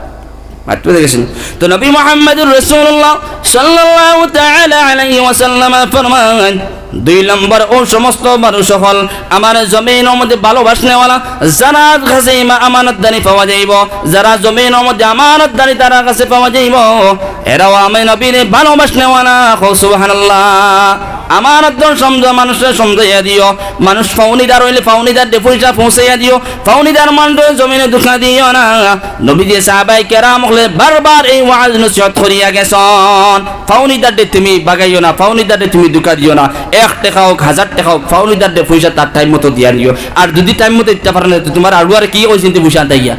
মাত বুঝা গেছে নি? তো নবী মুহাম্মদুর রাসূলুল্লাহ সাল্লাল্লাহু তাআলা আলাইহি ওয়াসাল্লাম ফরমান, দুই নম্বর, ও সমস্ত মানুষ অকল আমার জমিনর মধ্যে ভালোবাসনেওয়ালা, যারার কাছে ইমা-, আমানতদারি পাওয়া যাইবো, যারা জমিনর মধ্যে আমানতদারি তারার কাছে পাওয়া যাইবো, এরাও আমি নবীরে ভালোবাসনেওয়ালা। কও সুবহানাল্লাহ। আমানতদার সমঝ-, মানুষরে সমঝাইয়া দিও, মানুষ পাওনিদার অইলে পাওনিদাররে পয়সা পৌঁছাইয়া দিও, পাওনিদার মানুষরে জমিনে ধোঁকা দিও না। নবীজি সাহাবায়ে কেরাম অকলে বারবার এই ওয়াজ নসিহত করিয়া গেছন। পাওনিদাররে তুমি বাগাইও না, পাওনিদাররে তুমি ধোঁকা দিও না। এক টেকা অউক, হাজার টেকা অউক, পাওনিদাররে পয়সা তার time মতো দিয়া নিও। আর যদি time মতো দিতা পারো না, তো তুমার আড়ুয়ারে কিতা কইছে, ইনতে পয়সা আনতায় গিয়া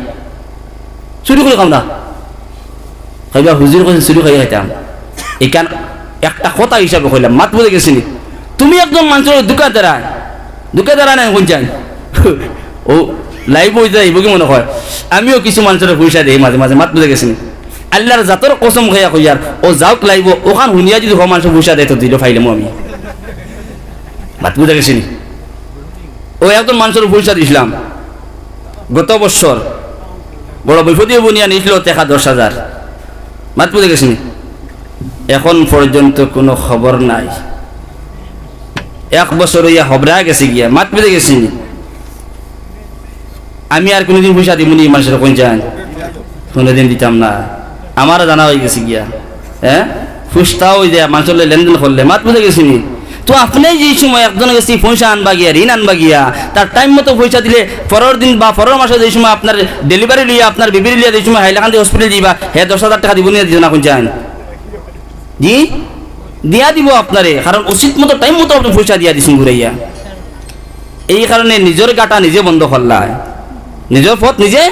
চুরি করি খাও না। কইবা, "হুজুরে কইছইন চুরি করি খাইতাম।" ইখান একটা কথা হিসাবে কইলাম, মাত বুঝা গেছে নি? তুমি একজন মানষরে ধোঁকা দেরায়, ধোঁকা দেরায় না, কোন চাই? ও live অইযায়, ইবো কি মনো কয়? আমিও কিছু মানষরে পয়সা দেই মাঝে মাঝে, মাত বুঝা গেছে নি? আল্লার জাতর কসম খাইয়া কইয়ার, ও যাউক live-ও, অখান হুনিয়া যদি হ মানষে পয়সা দেয়, তো দিল ফাইলাম আমি। মাত বুঝা গেছে নি? ও একজন মানষরে পয়সা দিছলাম গত বছর, বড় বিপদে বুনিয়া নিছিল টেকা দশ হাজার। মাত বুঝা গেছে নি? এখন পর্যন্ত কোনো খবর নাই। এক বছর অইয়া হবরা গেছে গিয়া। মাত বুঝা গেছে নি? আমি আর কোনোদিন পয়সা দিমু নি মানষরে, কোন চাই? কোনোদিন দিতাম না। আমারও জানা অইগেছে গিয়া। হ্যাঁ? ফুসতা অইযায় মানষর লগে লেনদেন করলে। মাত বুঝা গেছে নি? তো আপনে যেই সময় একজনর গেছে পয়সা আনবা গিয়া, ঋণ আনবা গিয়া, তার time মতো পয়সা দিলে পরর দিন বা পরর মাসো যেই সময় আপনার delivery লইয়া, আপনার বিবিরে লইয়া যেই সময় হাইলাকান্দি hospital যাইবা, হে দশ হাজার টেকা দিবো নি, দিতো না, কোন চাই? জি? দিয়া দিবো আপনারে, কারণ উচিত মতো time মতো আপনে পয়সা দিয়া দিছইন ঘুরাইয়া। এই কারণে নিজর গাটা নিজে বন্ধ করলায়, নিজর পথ নিজে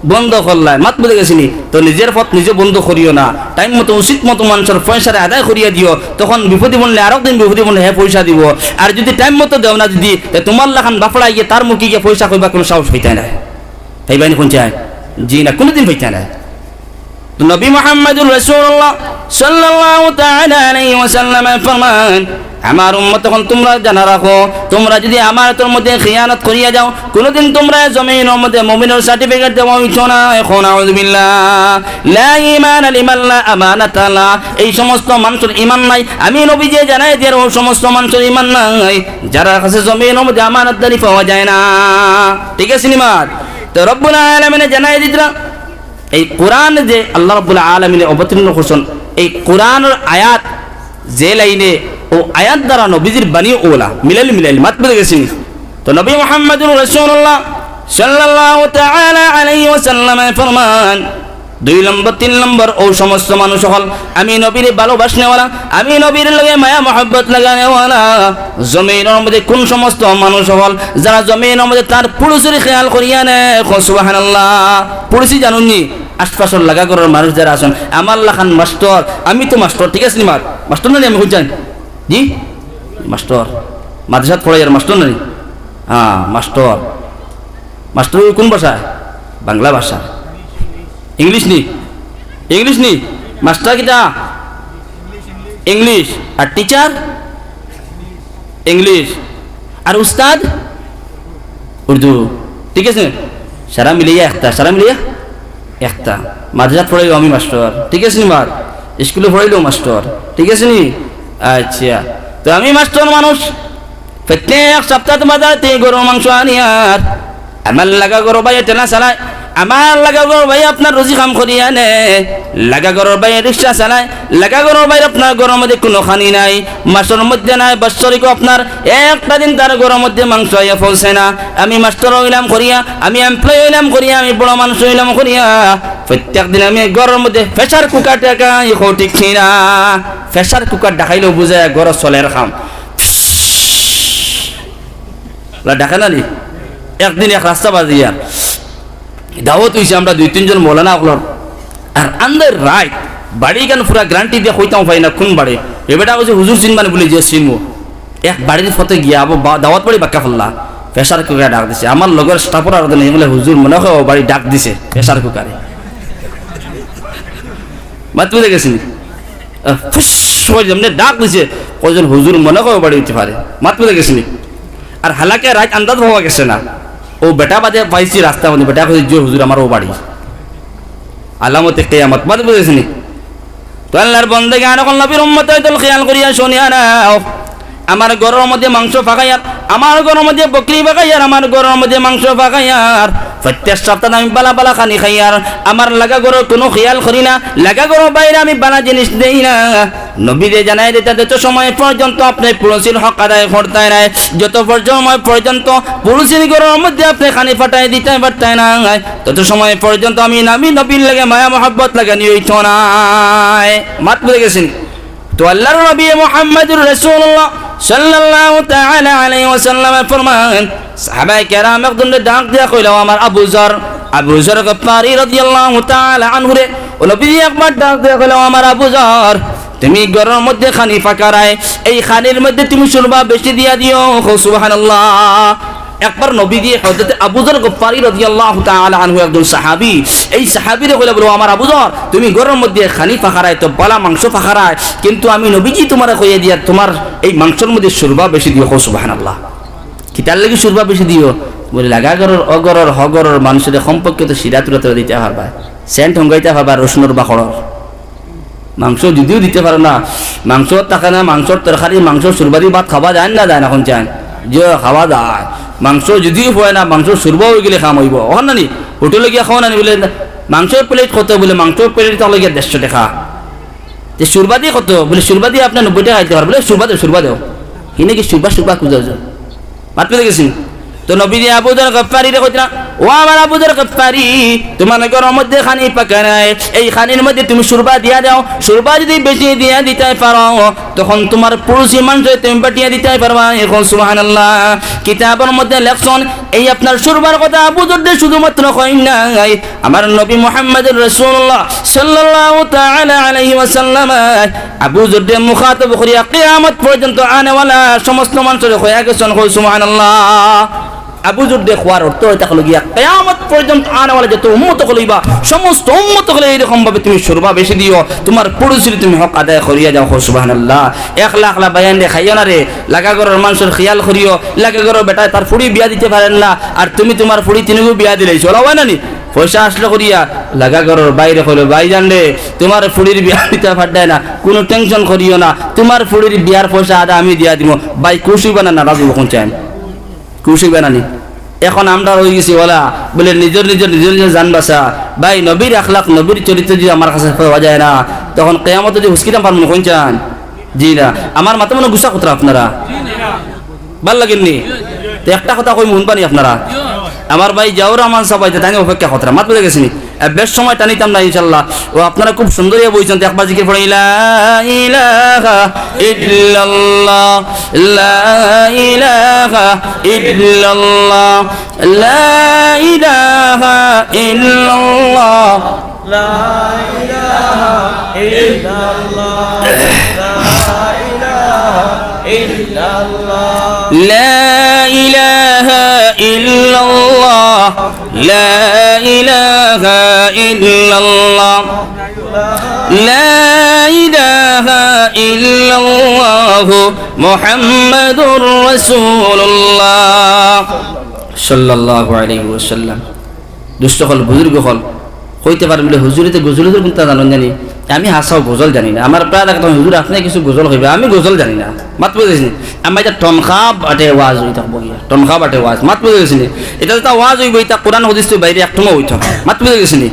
বন্ধ করলায়। মাত বুঝা গেছে নি? তো নিজর পথ নিজে বন্ধ করিও না, time মতো উচিত মতো মানষর পয়সারে আদায় করিয়া দিও। তখন বিপদে পড়লে, আরক দিন বিপদে পড়লে হে পয়সা দিবো। আর যদি time মতো দেও না যদি, তে তুমার লাখান বাফড়ায় গিয়া তার মুখে গিয়া পয়সা কইবার কোনো সাহস পাইতায় নায়। পাইবায় নি কোন চাই? জি না, কোনোদিন পাইতায় নায়। তো নবী মুহাম্মদুর রাসূলুল্লাহ সাল্লাল্লাহু তাআলা আলাইহি ওয়াসাল্লামে ফরমান, আমার উম্মত অকল, তুমরা জানা রাখো, তুমরা যদি আমানতর মধ্যে খিয়ানত করিয়া যাও, কোনোদিন তুমরা জমিনর মধ্যে মুমিনর certificate দেওয়া অইতো না। এখন আউযুবিল্লাহ, লা ঈমানা লিমান লা আমানাতা লা, এই সমস্ত মানষর ঈমান নাই। আমি নবীজি জানাই দিয়ার, ও সমস্ত মানষর ঈমান নাই যারার কাছে জমিনর মধ্যে আমানতদারি পাওয়া যায় না। ঠিক আছে নি মাত? তো রব্বুল আলামিনে জানাই দিতরা, এই কোরআন যে আল্লাহ রাব্বুল আলামিনে অবতীর্ণ করছইন, এই কোরআনর আয়াত যে লাইনে, ও আয়াত দ্বারা নবীজির বাণী ওলা মিলাইল মিলাইল। মাত বুঝা গেছে নি? তো নবী মুহাম্মদুর রাসূলুল্লাহ সাল্লাল্লাহু তাআলা আলাইহি ওয়াসাল্লামে ফরমান, দুই নম্বর, তিন নম্বর, ও সমস্ত মানুষ অকল আমি নবীরে ভালোবাসনেওয়ালা, আমি নবীর লগে মায়া মহব্বত লাগানেওয়ালা। জমিনর মধ্যে কোন সমস্ত মানুষ অকল যারা জমিনর মধ্যে তার পুড়ুষরে খেয়াল করিয়া নে, কও সুবহানাল্লাহ। পুড়ুষি জানইন নি? আশপাশর লাগা ঘরর মানুষ যারা আছইন, আমার লাখান মাস্টর, আমি তো মাস্টর, ঠিক আছে নি মাত? মাস্টর না নি আমি, কোন চাই? জি? মাস্টর। মাদ্রাসাত পড়াইয়ার মাস্টর না নি? হ্যাঁ, মাস্টর। মাস্টর কোন ভাষায়? বাংলা ভাষা। English নি? English নি? মাস্টর কিতা? English। আর teacher? English। আর উস্তাদ? উর্দু। ঠিক আছে? সারা মিলাইয়া একটা, সারা মিলাইয়া একটা। মাদ্রাসাত পড়াইলেও আমি মাস্টর। ঠিক আছে নি মাত? স্কুলো পড়াইলেও মাস্টর। ঠিক আছে নি? আচ্ছা। তো আমি মাস্টর মানুষ। প্রত্যেক সপ্তাহত বাজারতে গরুর মাংস আনিয়ার। আমার লাগা ঘরর ভাইয়ে ঠেলা চালায়, আমার লাগা ঘরর ভাইয়ে আপনার রুজি কাম করিয়া নে, লাগা ঘরর ভাইয়ে রিক্সা চালায়, লাগা ঘরর ভাইর আপনার ঘরর মধ্যে কুনু খানি নাই, মাসর মধ্যে নাই, বাৎসরিকও আপনার একটা দিন তার ঘরর মধ্যে মাংস আইয়া পৌঁছে না। আমি মাস্টর অইলাম করিয়া, আমি employee অইলাম করিয়া, আমি বড় মানুষ অইলাম করিয়া, প্রত্যেক দিন আমি ঘরর মধ্যে pressure cooker ডাকাই, কও ঠিক কিনা? Pressure cooker ডাকাইলেও বুঝায় ঘরো চলের কাম। ওলা ডাকে না নি? একদিন এক রাস্তা বাজিয়া দাওয়াত অইছে, আমরা দুই তিনজন মৌলানা অকলর। আর আন্দাইর রাইত বাড়িখান পুরা guarantee দিয়া কইতাম পারি না কুন বাড়ি। এ বেটা কইছে, "হুজুর চিনবা নি?" বলে, "জি চিনমু।" এক বাড়ির পথে গিয়া আবু বা-, দাওয়াত বাড়ি বাক্কা ফাল্লা, pressure cooker ডাক দিছে। আমার লগর staff-অর আর নাই, বলে, "হুজুর, মনে অয় ও বাড়ি ডাক দিছে pressure cooker-এ।" মাত বুঝা গেছে নি? আহ, ফুস করে যেমনে ডাক দিছে, কইছইন, "হুজুর, মনে অয় ও বাড়ি অইতে পারে।" মাত বুঝা গেছে নি? আর হালাকে রাইত আন্দাজ পাওয়া গেছে না। ও বেটা বাদে পাইছি রাস্তা মধ্যে, বেটা কইছে, "জি হুজুর, আমার ও বাড়ি।" আলামতে কিয়ামত, মাত বুঝা গেছে নি? তো আল্লাহর বন্দেগান অকল, নবীর উম্মত অকল, খেয়াল করিয়া শুনিয়া নাও। আমার ঘরর মধ্যে মাংস ফাকাইয়ার, আমার ঘরর মধ্যে বকরি ফাকাইয়ার, আমার ঘরর মধ্যে মাংস ফাকাইয়ার। প্রত্যেক সপ্তাহে আমি বালা বালা খানি খাইয়ার। আমার লাগা ঘরর কুনু খেয়াল করি না, লাগা ঘরর বাইরে আমি বালা জিনিস দেই না। নবীরে জানাই দিতা, যত সময় পর্যন্ত আপনে পুরুষের হক আদায় করতায় নায়, যত পর-, সময় পর্যন্ত পুরুষের ঘরর মধ্যে আপনে খানি ফাটাই দিতায় পারতায় নায়, তত সময় পর্যন্ত আমি নামি নবীর লগে মায়া মহব্বত লাগানি অইতো নায়। মাত বুঝা গেছে নি? তো আল্লাহর নবী মুহাম্মাদুর রাসূলুল্লাহ সাল্লাল্লাহু তাআলা আলাইহি ওয়াসাল্লামে ফরমান, সাহাবায়ে কেরাম একজনরে ডাক দিয়া কইলা, "ও আমার আবু যর।" আবু যর গফফারী রাদিয়াল্লাহু তাআলা আনহুরে, ও নবী একবার ডাক দিয়া কইলা, "ও আমার আবু যর, তুমি ঘরর মধ্যে খানি ফাকারায়, এই খানির মধ্যে তুমি সুরবা বেশি দিয়া দিও।" কও সুবহানাল্লাহ। একবার নবীজি হযরতে আবু যর গফফারী রাদিয়াল্লাহু তাআলা আনহু, একজন সাহাবী, এই সাহাবীরে কইলা বলে, "ও আমার আবু যর, তুমি ঘরর মধ্যে খানি ফাকারায়, তো বালা মাংস ফাকারায়, কিন্তু আমি নবীজি তুমারে কইয়া দিয়ার, তুমার এই মাংসর মধ্যে সুরবা বেশি দিও।" কও সুবহানাল্লাহ। কিতার লাগি সুরবা বেশি দিও? বলে, লাগা ঘরর, অ ঘরর, হ ঘরর মানষরে কমপক্ষে তো শিরা তুরা তুরা দিতায় পারবায়, সেন্ট হুঙ্গাইতায় পারবায় রসুনর বাকড়র। মাংস যুদিও দিতায় পারো না, মাংস থাকে না, মাংসর তরকারি, মাংসর সুরবাদি ভাত খাওয়া যায় না, যায় না, কইন চাইন? জি, খাওয়া যায়। মাংস যুদিও অয় না, মাংসর সুরবা অইগেলে কাম অইবো। অখন না নি, হোটেলো গিয়া খাও না নি, বলে, "মাংসর প্লেট কত?" বলে, "মাংসর প্লেট তো অইলো গিয়া দেড়শো টেকা।" তে সুরবাদি কত? বলে, "সুরবাদি আপনে নব্বই টেকা খাইতা পারো।" বলে, "সুরবা দেও, সুরবা দেও।" হিনে কি সুরবা, সুরবা খুঁজা যায়? মাত বুঝা গেছে নি? তো নবীজি আবু যর গফফারীরে কইতরা, "ও আমার আবু যর গফফারী, তুমার ঘরর মধ্যে খানি ফাকারায়, এই খানির মধ্যে তুমি সুরবা দিয়া দেও, সুরবা যুদি বেশি দিয়া দিতায় পারো, তখন তুমার পুরুষি মানষরে তুমি বাটিয়া দিতায় পারবায়।" কও সুবহানাল্লাহ। কিতাবর মধ্যে লেখছইন, এই আপনার সুরবার কথা আবু যররে শুধুমাত্র কইন নাই, আমার নবী মুহাম্মাদুর রাসূলুল্লাহ সাল্লাল্লাহু তাআলা আলাইহি ওয়াসাল্লাম আবু যররে মুখাতব করিয়া কিয়ামত পর্যন্ত আনেওয়ালা সমস্ত মানষরে কইয়া গেছইন, কও সুবহানাল্লাহ। আবু যররে কওয়ার অর্থ অইতা অইলো গিয়া, কিয়ামত পর্যন্ত আনেওয়ালা যত উম্মত অকল অইবা, সমস্ত উম্মত অকলরে এইরকম ভাবে তুমি সুরবা বেশি দিও, তুমার পুরুষির তুমি হক আদায় করিয়া যাও, কও সুবহানাল্লাহ। একলা একলা ভাইয়াইনরে খাইও না রে, লাগা ঘরর মানষর খিয়াল করিও, লাগা ঘরর বেটায় তার ফুড়ি বিয়া দিতে পারের না, আর তুমি তুমার ফুড়ি তিনগু বিয়া দিলাইছো, অলা অয় না নি? পয়সা আসলো করিয়া, লাগা ঘরর ভাইরে কইলো, "ভাইজান রে, তুমার ফুড়ির বিয়া দিতে পাররায় না, কুনু tension করিও না, তুমার ফুড়ির বিয়ার পয়সা আধা আমি দিয়া দিমু।" ভাই খুশ অইবা না নারাজ অইবা, কইন চাইন? খুশ অইবা না নি? এখন আমরা অইগেছি অলা, বলে নিজর নিজর, নিজর নিজর জান বাঁচা। ভাই, নবীর আখলাক, নবীর চরিত্র যুদি আমার কাছে পাওয়া যায় না, তখন কিয়ামতো যে হুসকিতাম পারমু নি, কইন চাইন? জি না। আমার মাতে মনো গুসা করতরা আপনারা? ভালা লাগের নি? তে একটা কথা কইমু, হুনবা নি আপনারা? আমার ভাই জিয়াউর রহমান সাব আইতা, তাইন অপেক্ষা করতরা। মাত বুঝা গেছে নি? এ, বেশ সময় টানিতাম না ইনশাআল্লাহ। ও আপনারা খুব সুন্দর অইয়া বইছইন, তে একবার জিকির পড়ইন, লা ইলাহা ইল্লাল্লাহ, লা ইলাহা ইল্লাল্লাহ, লা ইলাহা ইল্লাল্লাহ। لا إله إلا الله، لا إله إلا الله، لا إله إلا الله، لا إله إلا الله، لا إله إلا الله، محمد رسول الله، صلى الله عليه وسلم। দুস্ত অকল, বুজুর্গ অকল, কইতে পারইন বলে, "হুজুরে তে গজল টজল কুনতা জানইন জানি?" আমি হাছাউ গজল জানি না। আমার প্রায় দেখা তখন, "হুজুর, আপনে কিছু গজল কইবা, আমি গজল জানি না।" মাত বুঝা গেছে নি? আমি ইটা টনখা বাটে ওয়াজ অইতা কইবো গিয়া, টনখা বাটে ওয়াজ। মাত বুঝা গেছে নি? ইটা যেটা ওয়াজ অইবো, ইটা কোরআন হাদিসর বাইরে একটুমও অইতো না। মাত বুঝা গেছে নি?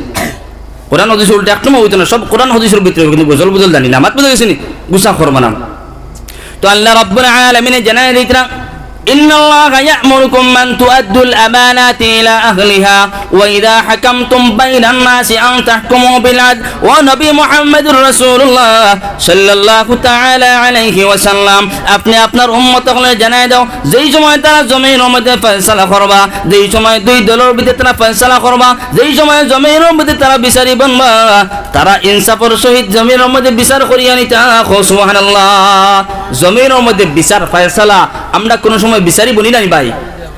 কোরআন হাদিসর উল্টা একটুমও অইতো না, সব কোরআন হাদিসর ভিতরে অইবো, কিন্তু গজল বুজল জানি না। মাত বুঝা গেছে নি? গুসা করবা না। তো আল্লাহ রাব্বুল আলামিনে জানাই দিতরা, إن الله يأمركم أن تؤدوا الأمانات إلى أهلها وإذا حكمتم بين الناس أن تحكموا بالعدل. ও নবী মুহাম্মদুর রাসূলুল্লাহ সাল্লাল্লাহু তাআলা আলাইহি ওয়াসাল্লাম, আপনে আপনার উম্মত অকলরে জানাই দেও, যেই সময় তারা জমিনর মধ্যে ফয়সালা করবা, যেই সময় দুই দলর ভিতরে তারা ফয়সালা করবা, যেই সময় জমিনর মধ্যে তারা বিচারি বনবা, তারা ইনসাফর সহিত জমিনর মধ্যে বিচার করিয়া নিতা। কও সুবহানাল্লাহ। জমিনর মধ্যে বিচার ফয়সালা আমরা কুনু সময় বিচারি বনি না নি ভাই?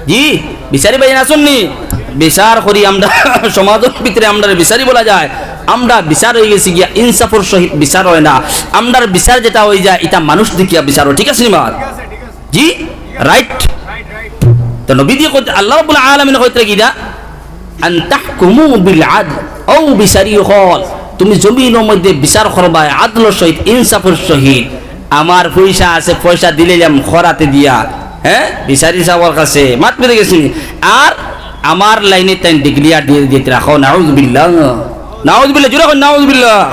জি, বিচারি ভাই আছইন নি? বিচার করি আমরা, সমাজর ভিতরে আমরারে বিচারি বলা যায়। আমরা বিচার অই গেছি গিয়া, ইনসাফর সহিত বিচার অয় না। আমরার বিচার যেটা অই যায়, ইটা মানুষ দেখিয়া বিচার অয়, ঠিক আছে নি মাত? জি, রাইট। তো নবীজি কইতে, আল্লাহ রাব্বুল আলামিন কইতরা কিতা, আন তাহকুমু বিল আদল, ও বিচারি অকল, তুমি জমিনর মধ্যে বিচার করবায় আদলর সহিত, ইনসাফর সহিত। আমার পয়সা আছে, পয়সা দিলাইলাম খরাতে দিয়া, হ্যাঁ, বিচারি সাবর কাছে, মাত বুঝি গেছইন নি? আর আমার লাইনে তাইন ডিক্লেয়ার দিয়া দিতরা। কও নাউজুবিল্লাহ, নাউজুবিল্লাহ, জোরে কও নাউজুবিল্লাহ।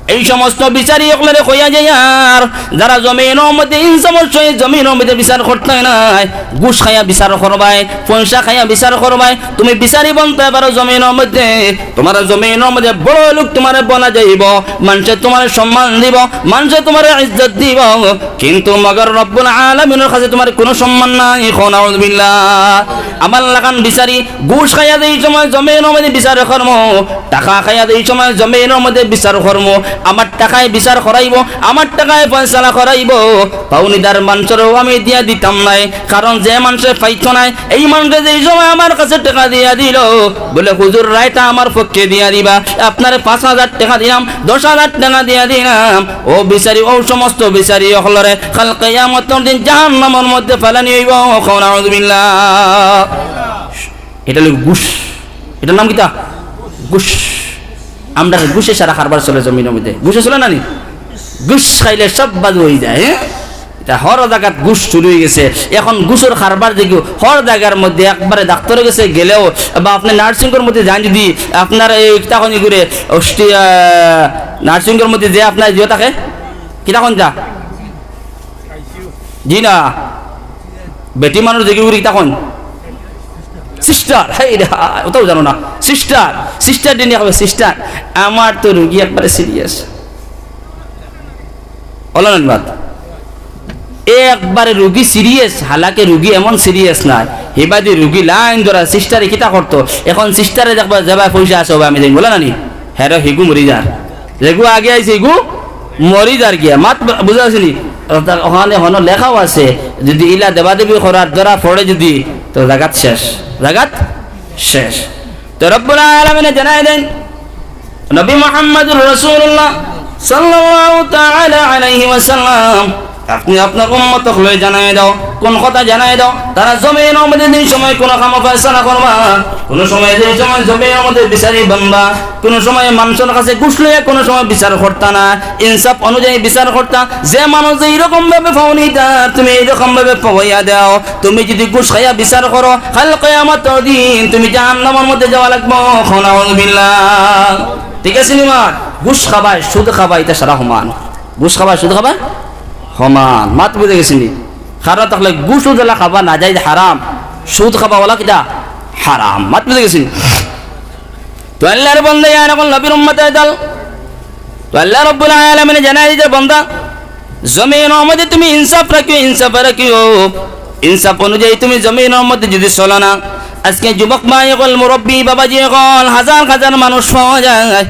এই সমস্ত বিচারি অকলরে কইয়া যাইয়ার, যারা জমিনর মধ্যে ইনসাফর সহিত জমিনর মধ্যে বিচার করতায় নায়, ঘুষ খাইয়া বিচার করবায়, পয়সা খাইয়া বিচার করবায়, তুমি বিচারি বনতায় পারো জমিনর মধ্যে, তুমার জমিনর মধ্যে বড় লোক তুমারে বনা যাইবো, মানষে তুমারে সম্মান দিবো, মানষে তুমারে ইজ্জত দিবো, কিন্তু মগর রব্বুল আলামিনর কাছে তুমার কুনু সম্মান নাই। কও নাউজুবিল্লাহ। আমার লাখান বিচারি ঘুষ খাইয়া যেই সময় জমিনর মধ্যে বিচার করমু, টাকা খাইয়া যেই সময় জমিনর মধ্যে বিচার করমু, আমার টাকায় বিচার করাইবো, আমার টাকায় ফয়সালা করাইবো। পাওনিদার মানষরেও আমি দিয়া দিতাম নায়, কারণ যে মানষে পাইতো নায়, এই মানষে যেই সময় আমার কাছে টাকা দিয়া দিলো, বলে, "হুজুর, রায়টা আমার পক্ষে দিয়া দিবা, আপনারে পাঁচ হাজার টাকা দিলাম, দশ হাজার টাকা দিয়া দিলাম।" ও বিচারি, ও সমস্ত বিচারি অকলরে কাল কিয়ামতর দিন জাহান্নামর মধ্যে ফালানি অইবো। কও নাউজুবিল্লাহ। ইটা অইলো ঘুষ। ইটার নাম কিতা? ঘুষ। আমরার ঘুষে সারা কারবার চলে জমিনর মধ্যে। ঘুষে চলে না নি? ঘুষ খাইলে সব বাদ অই যায়, হ্যাঁ? ইটা হর জাগাত ঘুষ শুরু অই গেছে। এখন ঘুষর কারবার দেখিও, হর জাগার মধ্যে একবারে ডাক্তরর গেছে গেলেও, বা আপনে নার্সিংর মধ্যে যাইন যদি, আপনার এই কিতা কইন ইগুরে, অষ্টি-, আহ, নার্সিংর মধ্যে যে আপনার জিও থাকে, কিতা কইন তা? জি না, বেটি মানুষ দেখি উড়ি কিতা কইন? সিস্টার। হেই রে, হা, অতাও জানো না। সিস্টার, সিস্টার দিন হবে সিস্টার। আমার তো রুগী একবারে সিরিয়াস। অলা না নি মাত? একবারে রুগী সিরিয়াস, হালাকে রুগী এমন সিরিয়াস নায়। হিবাদি রুগী লাইন ধরা, সিস্টারে কিতা করতো? এখন সিস্টারে দেখবা, যেবায় পয়সা আছে, অবায় আমি যাইমু, অলা না নি? হেরে হিগু মরি যার। যেগু আগে আইছে, হিগু মরি যার গিয়া। মাত বু-, বুঝা আছে নি? অর্থাৎ অখানে হনো লেখাও আছে, যদি ইলা দেবাদেবি করার ধরা পড়ে যদি, তো জাগাত শেষ, জাগাত শেষ। তো রব্বুল আলামিনে জানাই দেন, নবী মুহাম্মদুর রাসূলুল্লাহ সাল্লাল্লাহু তাআলা আলাইহি ওয়াসাল্লাম, আপনে আপনার উম্মত অকলরে জানাই দেও। কুন কথা জানাই দেও? তারা জমিনর মধ্যে যেই সময় কুনু কামো ফয়সালা করবা, কুনু সময় যেই সময় জমিনর মধ্যে বিচারি বনবা, কুনু সময় মানষর কাছে ঘুষ লইয়া কুনু সময় বিচার করতা না, ইনসাফ অনুযায়ী বিচার করতা। যে মানুষ যেই রকম ভাবে পাওনিদার, তুমি এই রকম ভাবে পাওয়াইয়া দেও। তুমি যদি ঘুষ খাইয়া বিচার করো, কাল কিয়ামতর দিন তুমি জাহান্নামর মধ্যে যাওয়া লাগবো। কও নাউজুবিল্লাহ। ঠিক আছে নি মাত? ঘুষ খাবায়, সুদ খাবায়, ইটা সারা সমান। ঘুষ খাবায়, সুদ খাবায় সমান। মাত বুঝি গেছইন নি? কারণ তাইলে ঘুষ সুদ অলা খাবা নাজায়েজ, হারাম। সুদ খাবা অলা কিতা? হারাম। মাত বুঝি গেছইন নি? তো আল্লাহর বান্দা, ইয়ান অকল নবীর উম্মত আইতাল। তো আল্লাহ রাব্বুল আলামিনে জানাই দিতরা, বান্দা, জমিনর মধ্যে তুমি ইনসাফ রাখিও, ইনসাফ রাখিও। ইনসাফ অনুযায়ী তুমি জমিনর মধ্যে যদি চলো না, আজকে যুবক ভাই অকল, মুরব্বি বাবাজি অকল, হাজার হাজার মানুষ পাওয়া যায়।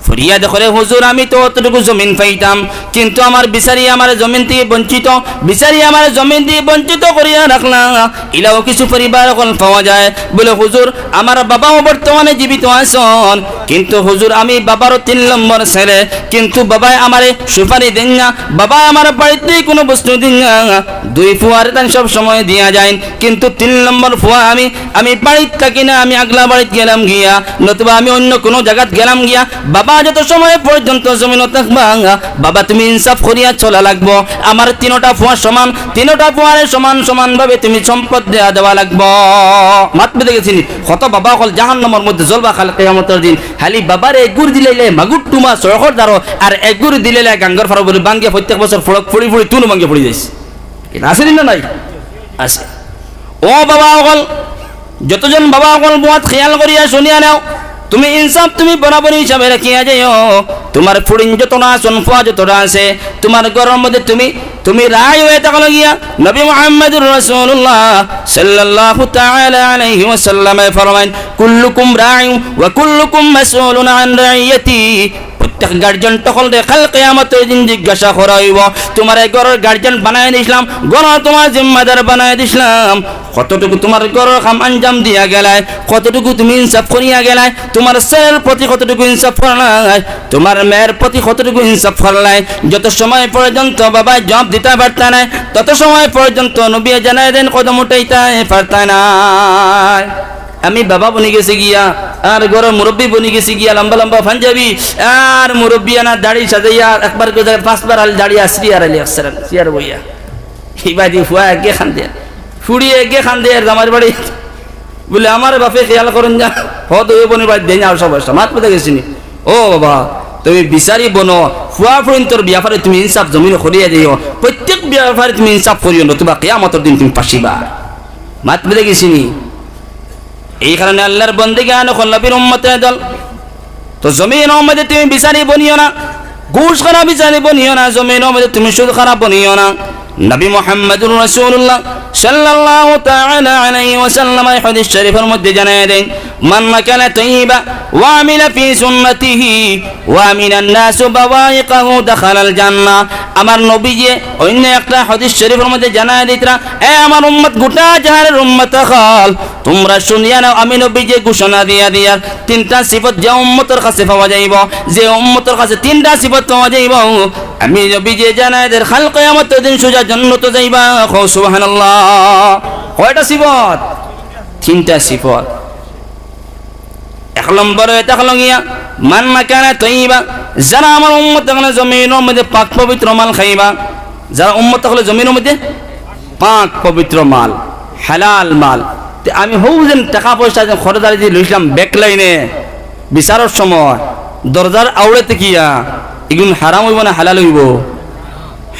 ফরিয়াদ করে, "হুজুর, আমি তো অতটুকু জমিন পাইতাম, কিন্তু আমার বিচারি আমারে জমিন থাকি বঞ্চিত, বিচারি আমারে জমিন থাকি বঞ্চিত করিয়া রাখলা।" ইলাও কিছু পরিবার অকল পাওয়া যায়, বলে, "হুজুর, আমার বাবাও বর্তমানে জীবিত আছইন, কিন্তু হুজুর, আমি বাবারও তিন নম্বর ছেলে, কিন্তু বাবায় আমারে সুপারি দেইন না, বাবায় আমার বাড়িত কুনু বস্তু দেইন না, দুই ফুয়ারে তান সব সময় দিয়া যাইন, কিন্তু তিন নম্বর ফুয়া আমি, আমি বাড়িত থাকি না, আমি আগলা বাড়িত গেলাম গিয়া, নতুবা আমি অইন্য কুনু জাগাত গেলাম গিয়া, বাবা যত সময় পর্যন্ত জমিনো থাকবা, বাবা তুমি ইনসাফ করিয়া চলা লাগবো, আমার তিনোটা ফুয়া সমান, তিনোটা ফুয়ারে সমান সমান ভাবে তুমি সম্পদ দেয়া দেওয়া লাগবো।" মাত বুঝি গেছইন নি? কত বাবা অকল জাহান্নামর মধ্যে জ্বলবা কাল কিয়ামতর দিন। খালি বাবারে এগুর দিলাইলে মাগুর টুমা সড়কর দ্বারো, আর এগুর দিলাইলে গাঙ্গর ফারো বলে ভাঙ্গিয়া প্রত্যেক বছর ফড়ক ফড়ি ফড়ি তুনু ভাঙ্গিয়া পড়ি যাইছে। কিতা আছে নি না নাই? আছে। ও বাবা অকল, যতজন বাবা অকল বউত খেয়াল করিয়া শুনিয়া নেও, তুমি ইনসাফ তুমি বরাবর হিসাবে রাখিয়া যাইও। তুমার ফুড়িন যতটা আছইন, ফুয়া যতটা আছে, তুমার ঘরর মধ্যে তুমি, তুমি রাই অইয়া থাকো লাগিয়া। নবী মুহাম্মদুর রাসূলুল্লাহ সাল্লাল্লাহু তাআলা আলাইহি ওয়াসাল্লামে ফরমাইন, "কুল্লুকুম রাইন ওয়া কুল্লুকুম মাসউলুন আন রাইয়াতি।" প্রত্যেক গার্জিয়ান অকলরে কাল কিয়ামতর দিন জিজ্ঞাসা করা অইবো, "তুমারে ঘরর গার্জিয়ান বানাই দিছলাম, ঘরর তুমার জিম্মাদার বানাই দিছলাম, কতটুকু তুমার ঘরর কাম আঞ্জাম দিয়া গেলায়, কতটুকু তুমি ইনসাফ করিয়া গেলায়, তুমার ছেলের প্রতি কতটুকু ইনসাফ করলায়, তুমার মেয়ের প্রতি কতটুকু ইনসাফ করলায়?" যত সময় পর্যন্ত বাবায় জবাব দিতা পারতা নায়, তত সময় পর্যন্ত নবীয়ে জানাই দেইন কদম উঠাইতা পারতা নায়। আমি বাবা বনি গেছি গিয়া, আর ঘরর মুরব্বি বনি গেছি গিয়া, লম্বা লম্বা পাঞ্জাবি, আর মুরব্বিয়ানা দাড়ি সাজাইয়া, একবার করে পাঁচবার আল দাড়ি আসরি আর আলি আসরান, চেয়ার বইয়া। ইবাদি ফুয়া এগে কান্দে, ফুড়ি এগে কান্দে, আর জামাইর বাড়ি। বলে, "আমার বাপে খেয়াল করইন না, হদ অইবো বনি বাড়ি দেন আর সব আসে।" মাত বুঝা গেছে নি? ও বাবা, তুমি বিচারি বনো, ফুয়া ফুড়িন্তর ব্যাপারে তুমি ইনসাফ জমিনো করিয়া দিও, প্রত্যেক ব্যাপারে তুমি ইনসাফ করিও, নতুবা কিয়ামতর দিন তুমি ফাঁসিবা। মাত বুঝা গেছে নি? এই কারণে আল্লাহর বন্দেগান অকল, নবীর উম্মতে দল, তো জমিনর মধ্যে তুমি বিচারি বনিও না, ঘুষ খানা বিচারি বনিও না, জমিনর মধ্যে তুমি সুদ খানা বনিও না। নবী মুহাম্মদুর রাসূলুল্লাহ সাল্লাল্লাহু তাআলা আলাইহি ওয়াসাল্লাম এই হাদিস শরীফর মধ্যে জানাই দেইন, "মান আকালা তাইয়িবা ওয়া আমিলা ফি সুন্নাতিহি ওয়া আমিনান নাসু বাওয়াইকাহু দাখালাল জান্নাহ।" আমার নবীয়ে অন্য একটা হাদিস শরীফর মধ্যে জানাই দিতরা, এ আমার উম্মত, গোটা জাহানের উম্মত অকল, তুমরা শুনিয়া নেও, আমি নবীয়ে ঘোষণা দিয়া দিয়ার, তিনটা সিফত যে উম্মতর কাছে পাওয়া যাইবো, যে উম্মতর কাছে তিনটা সিফত পাওয়া যাইবো, আমি নবীয়ে জানাই দের, কাল কিয়ামতর দিন সোজা জন্নতো যাইবা। কও সুবহানাল্লাহ। কয়টা সিফত? তিনটা সিফত। এক নম্বরে এটা হলো গিয়া, "মান আকালা তাইয়িবা", যারা আমার উম্মত অকলে জমিনর মধ্যে পাক পবিত্র মাল খাইবা, যারা উম্মত অকলে জমিনর মধ্যে পাক পবিত্র মাল, হালাল মাল। তে আমি হউ যেন টেকা পয়সা যেন খরচদারি দিয়া লইছলাম ব্যাক লাইনে, বিচারর সময় দরজার আউড়ে থাকিয়া, ইগুন হারাম অইবো না হালাল অইবো?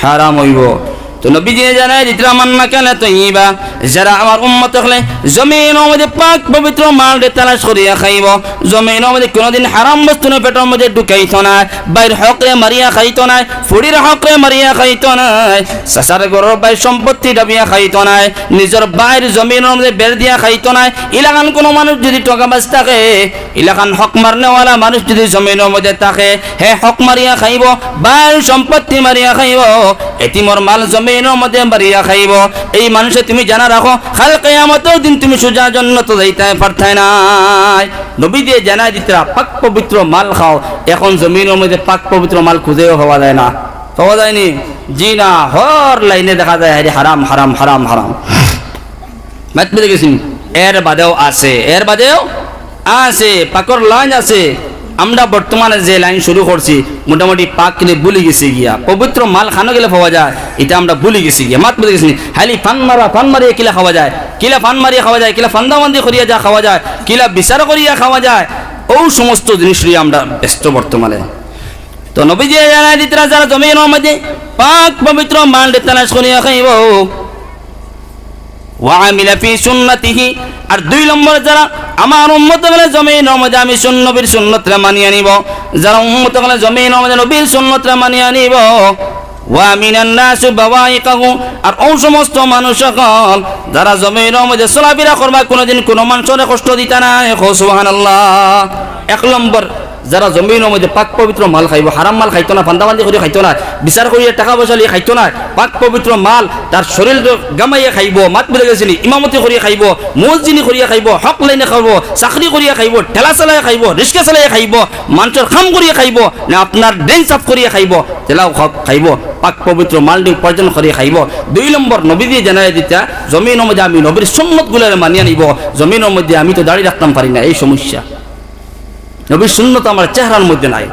হারাম অইবো। তো নবীজিয়ে জানাই দিতরা, "মান আকালা তাইয়িবা", যারা আমার উম্মত অকলে জমিনর মধ্যে পাক পবিত্র মালরে তালাশ করিয়া খাইবো, জমিনর মধ্যে কুনুদিন হারাম বস্তুরে পেটর মধ্যে ঢুকাইতো নায়, ভাইর হকরে মারিয়া খাইতো নায়, ফুড়ির হকরে মারিয়া খাইতো নায়, চাচার ঘরর ভাইর সম্পত্তি ডাবিয়া খাইতো নায়, নিজর ভাইর জমিনর মধ্যে বেড় দিয়া খাইতো নায়। ইলাখান কুনু মানুষ যুদি ঠগাবাজ থাকে, ইলাখান হক মারনেওয়ালা মানুষ যুদি জমিনর মধ্যে থাকে, হে হক মারিয়া খাইবো, ভাইর সম্পত্তি মারিয়া খাইবো, এতিমর মাল জমিনর মধ্যে মারিয়া খাইবো, এই মানুষরে তুমি জানা রাখো, কাল কিয়ামতর দিন তুমি সোজা জন্নতো যাইতায় পারতায় নায়। নবীজিয়ে জানাই দিতরা, পাক পবিত্র মাল খাও। এখন জমিনর মধ্যে পাক পবিত্র মাল খুঁজেও পাওয়া যায় না, পাওয়া যায়নি? জি না, হর লাইনে দেখা যায়, আরে হারাম, হারাম, হারাম, হারাম। মাত বুঝা গেছে নি? এর বাদেও আছে, এর বাদেও আছে, পাকর লাইন আছে। আমরা বর্তমানে যে লাইন শুরু করছি, মোটামুটি পাকরে ভুলি গেছি গিয়া। পবিত্র মাল খানো গেলে পাওয়া যায়, ইটা আমরা ভুলি গেছি গিয়া। মাত বুঝা গেছে নি? খালি ফান মারা, ফান মারিয়া কিলা খাওয়া যায়, কিলা ফান মারিয়া খাওয়া যায়, কিলা ফান্দাবান্দি করিয়া যা খাওয়া যায়, কিলা বিচার করিয়া খাওয়া যায়, অউ সমস্ত জিনিস লইয়া আমরা ব্যস্ত বর্তমানে। তো নবীজিয়ে জানাই দিতরা, যারা জমিনর মধ্যে পাক পবিত্র মালরে তালাশ করিয়া খাইবো, ওয়া আমিলা ফি সুন্নাতিহি। আর দুই নম্বর, যারা আমার উম্মত অকলে জমিনর মধ্যে আমি সুন-, নবীর সুন্নতরে মানিয়া নিবো, যারা উম্মত অকলে জমিনর মধ্যে নবীর সুন্নতরে মানিয়া নিবো, ওয়া আমিনান নাসু বাওয়াইকাহু, আর অউ সমস্ত মানুষ অকল যারা জমিনর মধ্যে চলাফিরা করবা, কুনুদিন কুনু মানষরে কষ্ট দিতা নায়। কও সুবহানাল্লাহ। এক নম্বর, যারা জমিনর মধ্যে পাক পবিত্র মাল খাইবো, হারাম মাল খাইতো নায়, ফান্দাবান্দি করি খাইতো নায়, বিচার করিয়া টেকা পয়সা লইয়া খাইতো নায়, পাক পবিত্র মাল তার শরীল গামাইয়া খাইবো, মাত বুঝা গেছে নি, ইমামতি করিয়া খাইবো, মুয়াজ্জিনি করিয়া খাইবো, হক লাইনে খাইবো, চাকরি করিয়া খাইবো, ঠেলা চালাইয়া খাইবো, রিক্সা চালাইয়া খাইবো, মানষর কাম করিয়া খাইবো, না আপনার ড্রেন সাফ করিয়া খাইবো, তেলাও খাও, খাইবো, পাক পবিত্র মাল দি উপার্জন করিয়া খাইবো। দুই নম্বর, নবীজিয়ে জানাই দিতরা, জমিনর মধ্যে আমি নবীর সুন্নতগুলারে মানিয়া নিবো, জমিনর মধ্যে আমি তো দাড়ি রাখতাম পারি না, এই সমস্যা। নবীর সুন্নত আমার চেহারার মধ্যে নাই,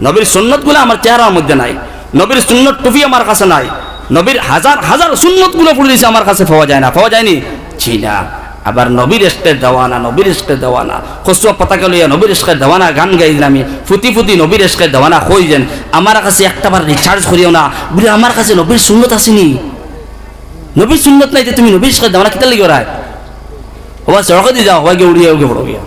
নবীর সুন্নতগুলা আমার চেহারার মধ্যে নাই, নবীর সুন্নত টুপি আমার কাছে নাই, নবীর হাজার হাজার সুন্নতগুলা পড়ি রইছে, আমার কাছে পাওয়া যায় না, পাওয়া যায়নি? জি না। আবার নবীর ইশকে দেওয়ানা, নবীর ইশকে দেওয়ানা, কচুয়া পতাকা লইয়া নবীর ইশকে দেওয়ানা গান গাইলাম আমি, ফুতি ফুতি নবীর ইশকে দেওয়ানা কই যেন, আমার কাছে একটা বার রিচার্জ করিও না, বলে আমার কাছে নবীর সুন্নত আসেনি। নবীর সুন্নত নাই, তে তুমি নবীর সাথে দাওনা কিতার লাগি ওরায়? ওবা সড়কে দি যাও, ওবা গিয়া উড়িয়া উড়িয়া পড়ো গিয়া।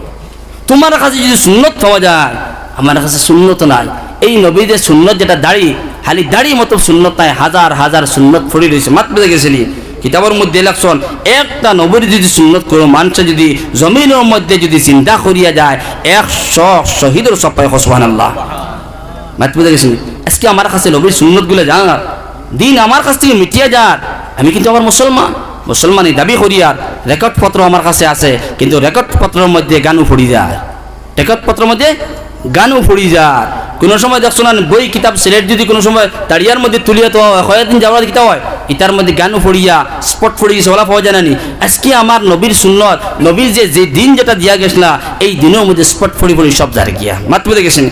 তোমার কাছে যদি সুন্নত পাওয়া যায়, আমার কাছে সুন্নত নাই। এই নবীর যে সুন্নত, যেটা দাড়ি, খালি দাড়ি মতো সুন্নত নাই, হাজার হাজার সুন্নত পড়ি রইছে। মাত বুঝা গেছে নি? কিতাবর মধ্যে লেখছন, একটা নবীর যদি সুন্নত কোনো মানষে যদি জমিনর মধ্যে যদি জিন্দা করিয়া যায়, একশো শহীদর সব পায়। সুবহানাল্লাহ। মাত বুঝা গেছে নি? আজকে আমার কাছে নবীর সুন্নতগুলা যার, দিন আমার কাছ থেকে মিটিয়া যার, আমি কিন্তু আবার মুসলমান, মুসলমানি দাবি করিয়ার রেকর্ড পত্র আমার কাছে আছে, কিন্তু রেকর্ড পত্রর মধ্যে গানও পড়ি যার, রেকর্ড পত্রর মধ্যে গানও পড়ি যার। কোনো সময় দেখছো না, বই কিতাব সিলেট যদি কোনো সময় তাড়িয়ার মধ্যে তুলিয়া তো হয়, কয়েকদিন যাওয়ার কিতা হয়, ইতার মধ্যে গানও পড়িয়া স্পট পড়ি গেছে, ওলা পাওয়া যায় না নি। আজকে আমার নবীর সুন্নত, নবীর যে, যে দিন যেটা দিয়া গেছলা, এই দিনর মধ্যে স্পট পড়ি পড়ি সব যার গিয়া। মাত বুঝা গেছে নি?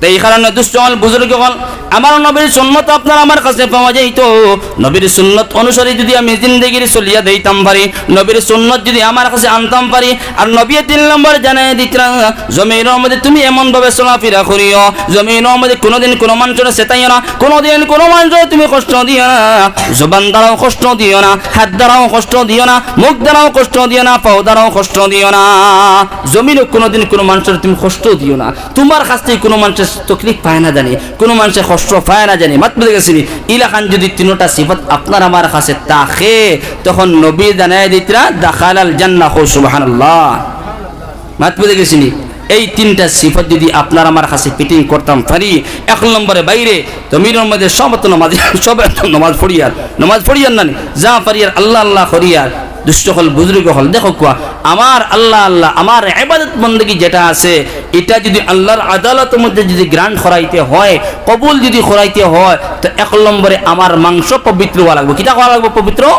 তো এই কারণে দুষ্ট হল, বুজুর্গ হল, আমার নবীর সুন্নত আপনার আমার কাছে পাওয়া যাইতো। নবীর সুন্নত অনুসারে যদি আমি জিন্দেগির চলিয়া দিতাম পারি, নবীর সুন্নত যদি আমার কাছে আনতাম পারি, আর নবী তিন নম্বর জানাই দিতরা, জমিনর মধ্যে তুমি এমন ভাবে চলাফেরা করিও, জমিনর মধ্যে কোনোদিন কোনো মানুষের চেতাইও না, কোনোদিন কোনো মানুষের তুমি কষ্ট দিও না, জবান দ্বারাও কষ্ট দিও না, হাত দ্বারাও কষ্ট দিও না, মুখ দ্বারাও কষ্ট দিও না, পাও দ্বারাও কষ্ট দিও না, জমিনও কোনোদিন কোনো মানুষের তুমি কষ্ট দিও না। তোমার কাছ থেকে কোনো মানুষের তকলিফ পায় না জানি, কোনো মানুষের কষ্ট পায় না জানি, মাত বুঝা গেছে নি? ইলাখান যদি তিনটা সিফত আপনার আমার কাছে থাকে, তখন নবী জানাই দিতরা, "দাখালাল জান্নাহ।" কও সুবহানাল্লাহ। মাত বুঝা গেছে নি? এই তিনটা সিফত যদি আপনার আমার কাছে ফিটিং করতাম পারি, এক নম্বরে বাইরে জমিনর মধ্যে সব তো নামাজ, সব তো নামাজ পড়িয়ার, নামাজ পড়িয়ার না নি, যা পারিয়ার আল্লাহ আল্লাহ করিয়ার, দুষ্ট হল, বুজুর্গ হল, দেখো কুয়া, আমার আল্লাহ আল্লাহ, আমার ইবাদত বন্দেগী যেটা আছে, এটা যদি আল্লাহর আদালতের মধ্যে যদি গ্রান্ট করাইতে হয়, কবুল যদি করাইতে হয়, তো এক নম্বরে আমার মাংস পবিত্র হওয়া লাগবো। কিতা হওয়া লাগবো পবিত্র?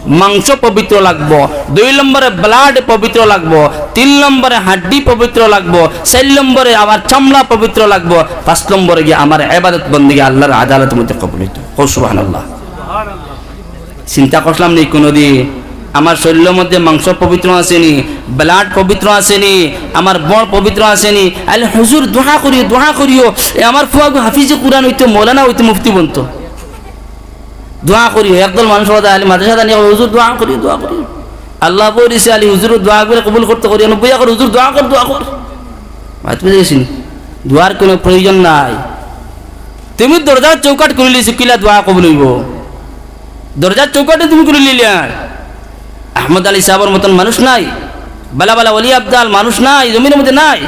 মাংস পবিত্র লাগবো। দুই নম্বরে ব্লাড পবিত্র লাগবো। তিন নম্বরে হাড্ডি পবিত্র লাগবো। চার নম্বরে আমার চামড়া পবিত্র লাগবো। পাঁচ নম্বরে গিয়া আমার ইবাদত বন্দেগী আল্লাহর আদালতের মধ্যে কবুল হইতো। কও সুবহানাল্লাহ। চিন্তা করছিলাম নি কোনোদিন, আমার শরীরের মধ্যে মাংস পবিত্র আছে নি, ব্লাড পবিত্র আছে নি, আমার বড় পবিত্র আছে নি? আলে হুজুর দোয়া করিও, দোয়া করিও, এ আমার ফুয়াগু হাফিজে কুরআন হইতো, মৌলানা হইতো, মুফতি বনতো। দোয়া করিও, একদল মানুষ কথা আলে মাদ্রাসা জানি, হুজুর দোয়া করিও, দোয়া করিও। আল্লাহ বলিছে আলী হুজুর দোয়া করে কবুল করতে করিও, নব্বই কর হুজুর দোয়া কর, দোয়া কর। মাত বুঝা গেছে নি? দোয়ার কোনো প্রয়োজন নাই। তুমি দরজার চৌকাঠ খুলি লিছো, কিলা দোয়া কবুল হইবো? দরজার চৌকাঠে তুমি খুলি লিলে আর আহমদ আলী সাহেবের মতন মানুষ নাই, বালা বালা ওলি আবদাল মানুষ নাই, জমিনর মধ্যে নাই।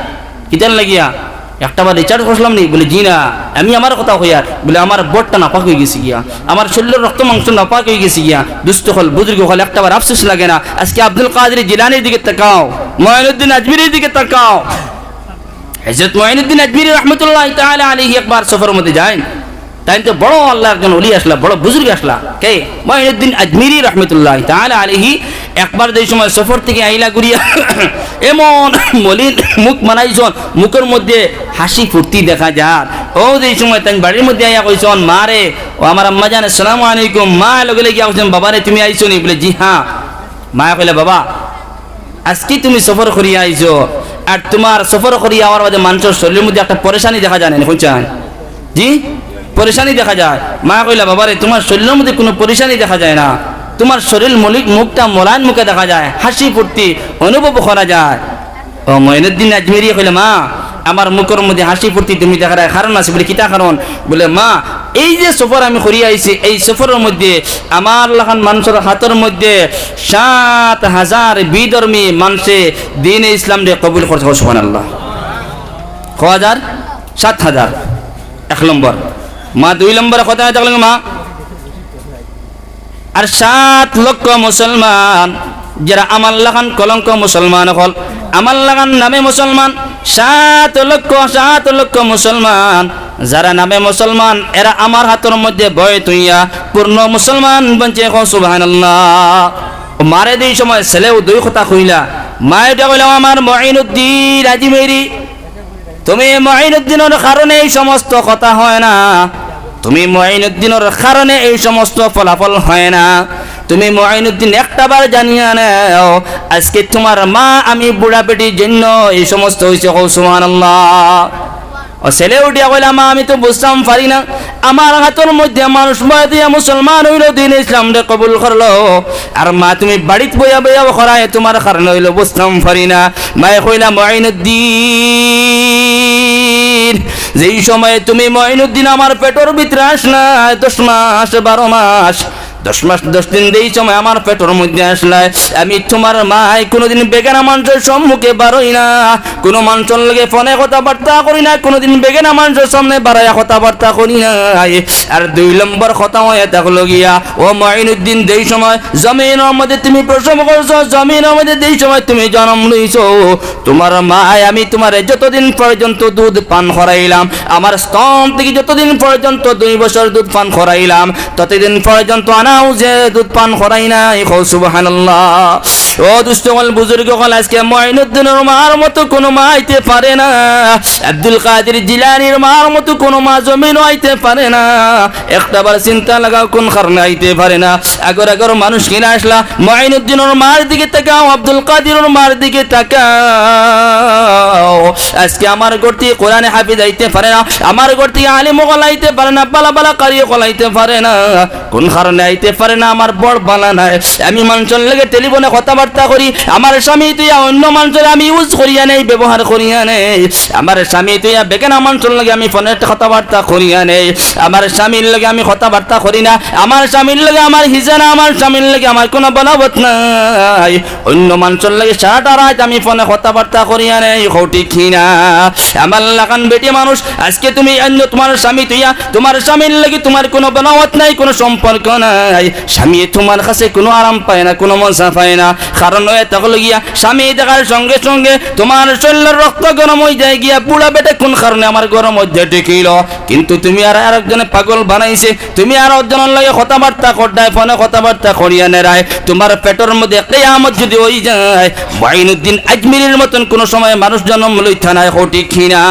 কিতার লাগিয়া? একটা বার রিচার্জ করছিলাম নি? বলে, "জি না, আমি আমার কথা কইয়ার।" বলে, "আমার বটটা নাপাক হয়ে গেছে গিয়া, আমার শরীরের রক্ত মাংস নাপাক হয়ে গেছে গিয়া।" দুষ্ট হল, বুজুর্গ হল, একটা বার আফসোস লাগে না? আজকে আব্দুল কাদের জিলানির দিকে তাকাও, মঈনুদ্দিন আজমিরির দিকে তাকাও। হযরত মঈনুদ্দিন আজমিরি রহমতুল্লাহ তাআলা আলাইহি একবার সফর মধ্যে যাইন, তাইন তো বড় আল্লাহর একজন ওলি আসলা, বড় বুজুর্গ আসলা। কে? মঈনুদ্দিন আজমিরি রহমতুল্লাহ তাআলা আলাইহি। একবার যেই সময় সফর থেকে আইলা ঘুরিয়া, এমন মলিন মুখ বানাইছন, মুখর মধ্যে হাসি ফুর্তি দেখা যার। ও যেই সময় তাইন বাড়ির মধ্যে আইয়া কইছন, "মা রে, ও আমার আম্মা জান, আসসালামু আলাইকুম।" মা লগে লগে গিয়া কইছন, "বাবা রে, তুমি আইছো নি?" বলে, "জি হ্যাঁ।" মায়ে কইলা, "বাবা, আজকে তুমি সফর করিয়া আইছো, আর তোমার সফর করিয়া আওয়ার বাদে মানুষের শরীরের মধ্যে একটা পরেশানি দেখা যায় না নি, কইছান?" জি, পরেশানি দেখা যায়। মা কইলা, "বাবা রে, তোমার শরীরের মধ্যে কোনো পরেশানি দেখা যায় না, তোমার শরীর মলিক, মুখটা মোলায়েম মুখে দেখা যায়, হাসি ফুর্তি অনুভব করা যায়।" ও মঈনুদ্দিন আজমিরি কইলা, "মা, আমার মুখর মধ্যে হাসি ফুর্তি তুমি দেখার কারণ আছে।" বলে, "কিতা কারণ?" বলে, "মা, এই যে সফর আমি করিয়া আইছি, এই সফরের মধ্যে আমার লাখান মানুষের হাতর মধ্যে সাত হাজার বিধর্মী মানষে দ্বীনে ইসলামরে কবুল করছে।" সুবহানাল্লাহ। কয় হাজার? সাত হাজার। এক নম্বর। মা, দুই নম্বরে কথা দেখলেন মা, আর সাত লক্ষ মুসলমান, যারা আমার লাখান কলঙ্ক মুসলমান অকল, আমার লাখান নামে মুসলমান, সাত লক্ষ, সাত লক্ষ মুসলমান, যারা নামে মুসলমান, এরা আমার হাতর মধ্যে বয় তুইয়া পূর্ণ মুসলমান বনছে। কও সুবহানাল্লাহ। ও মারে দুই সময় ছেলেও দুই কথা কইলা, মায়ে এটা কইলাম, "আমার মঈনুদ্দিন আজমিরি, তুমি মঈনুদ্দিনের কারণে এই সমস্ত কথা হয় না, তুমি মঈনুদ্দিনের কারণে এই সমস্ত ফলাফল হয় না। তুমি মঈনুদ্দিন একটা বার জানিয়া নেও, আজকে তোমার মা আমি বুড়া বেটির জন্য এই সমস্ত হইছে।" কও সুবহানাল্লাহ। ও ছেলে উঠিয়া কইলা, "মা, আমি তো বুঝতাম পারি না, আমার হাতর মধ্যে মানুষ বয়া দিয়া মুসলমান অইলো, দ্বীনে ইসলামরে কবুল করলো, আর মা, তুমি বাড়িত বয়া বয়া খরায়, তুমার কারণে অইলো, বুঝতাম পারি না।" মায়ে কইলা, "মঈনুদ্দিন, যেই সময়ে তুমি মঈনুদ্দিন আমার পেটর ভিতরে আসলায়, দশ মাস, বারো মাস, দশ মাস দশ দিন যেই সময় আমার পেটর মধ্যে আসলায়, আমি তুমার মায় কুনুদিন বেগানা মানষর সম্মুখে বারই না, কুনু মানষর লগে ফোনে কথাবার্তা করি না, কুনুদিন বেগানা মানষর সামনে বারইয়া কথাবার্তা করি না।" আর দুই নম্বর কথা অইয়া থাকলো গিয়া, ও মঈনুদ্দিন, যেই সময় জমিনর মধ্যে তুমি প্রসব করছো, জমিনর মধ্যে যেই সময় তুমি জন্ম লইছো, তুমার মায় আমি তুমারে যতদিন পর্যন্ত দুধ পান করাইলাম, আমার স্তন থাকি যতদিন পর্যন্ত দুই বছর দুধ পান করাইলাম, ততদিন পর্যন্ত আনাও যে দুধ পান করাই নাই। কও সুবহানাল্লাহ। ও দুস্ত অকল, বুজুর্গ অকল, আজকে মঈনুদ্দিনর মার মতো কুনু মা অইতে পারে না, আব্দুল কাদির জিলানীর মার মতো কুনু মা জমিনো আইতে পারে না। একটা বার চিন্তা লাগাও, কুন কারণে আইতে পারে না? আগর আগর মানুষ কিনা আসলা, মঈনুদ্দিনর মার দিকে তাকাও, আব্দুল কাদিরর মার দিকে তাকাও। আজকে আমার ঘর থাকি কোরআনে হাফিজ আইতে পারে না, আমার ঘর থাকি আলিম অকল আইতে পারে না, বালা বালা কারি অকল আইতে পারে না। কুন কারণে আইতে পারে না? আমার বড় বালা নাই। আমি মানষর লগে টেলিফোনে কথাবার্তা করি, আমার স্বামী থইয়া অইন্য মানষরে আমি ইউজ করিয়া নেই, ব্যবহার করিয়া নেই। আমার স্বামী থইয়া বেগানা মানষর লগে আমি ফোনে কথাবার্তা করিয়া নেই। আমার স্বামীর লগে আমি কথাবার্তা করি না। আমার স্বামীর লগে আমার হিজা না, আমার স্বামীর লগে আমার কুনু বনাবত নাই। অইন্য মানষর লগে সারাটা রাইত আমি ফোনে কথাবার্তা করিয়া নেই। কও ঠিক কি না? আমার লাখান বেটি মানুষ, আজকে তুমি অইন্য তুমার স্বামী থইয়া, তুমার স্বামীর লগে তুমার কুনু বনাবত নাই, কুনু সম্পর্ক নাই। স্বামী তুমার কাছে কুনু আরাম পায় না, কুনু মজা পায় না। কারণ অইয়া থাকলো গিয়া, স্বামী দেখার সঙ্গে সঙ্গে তুমার শরীলর রক্ত গরম অইযায় গিয়া, "বুড়া বেটা কুন কারণে আমার ঘরর মধ্যে ঢুকিলো?" কিন্তু তুমি আর আরকজনে পাগল বানাইছে, তুমি আরকজনর লগে কথাবার্তা কররায়, ফোনে কথাবার্তা করিয়া নেরায়, তুমার পেটর মধ্যে কিয়ামত যুদি অইযায়, মঈনুদ্দিন আজমিরির মতন কুনু সময় মানুষ জনম লইতা নায়। কও ঠিক কি না?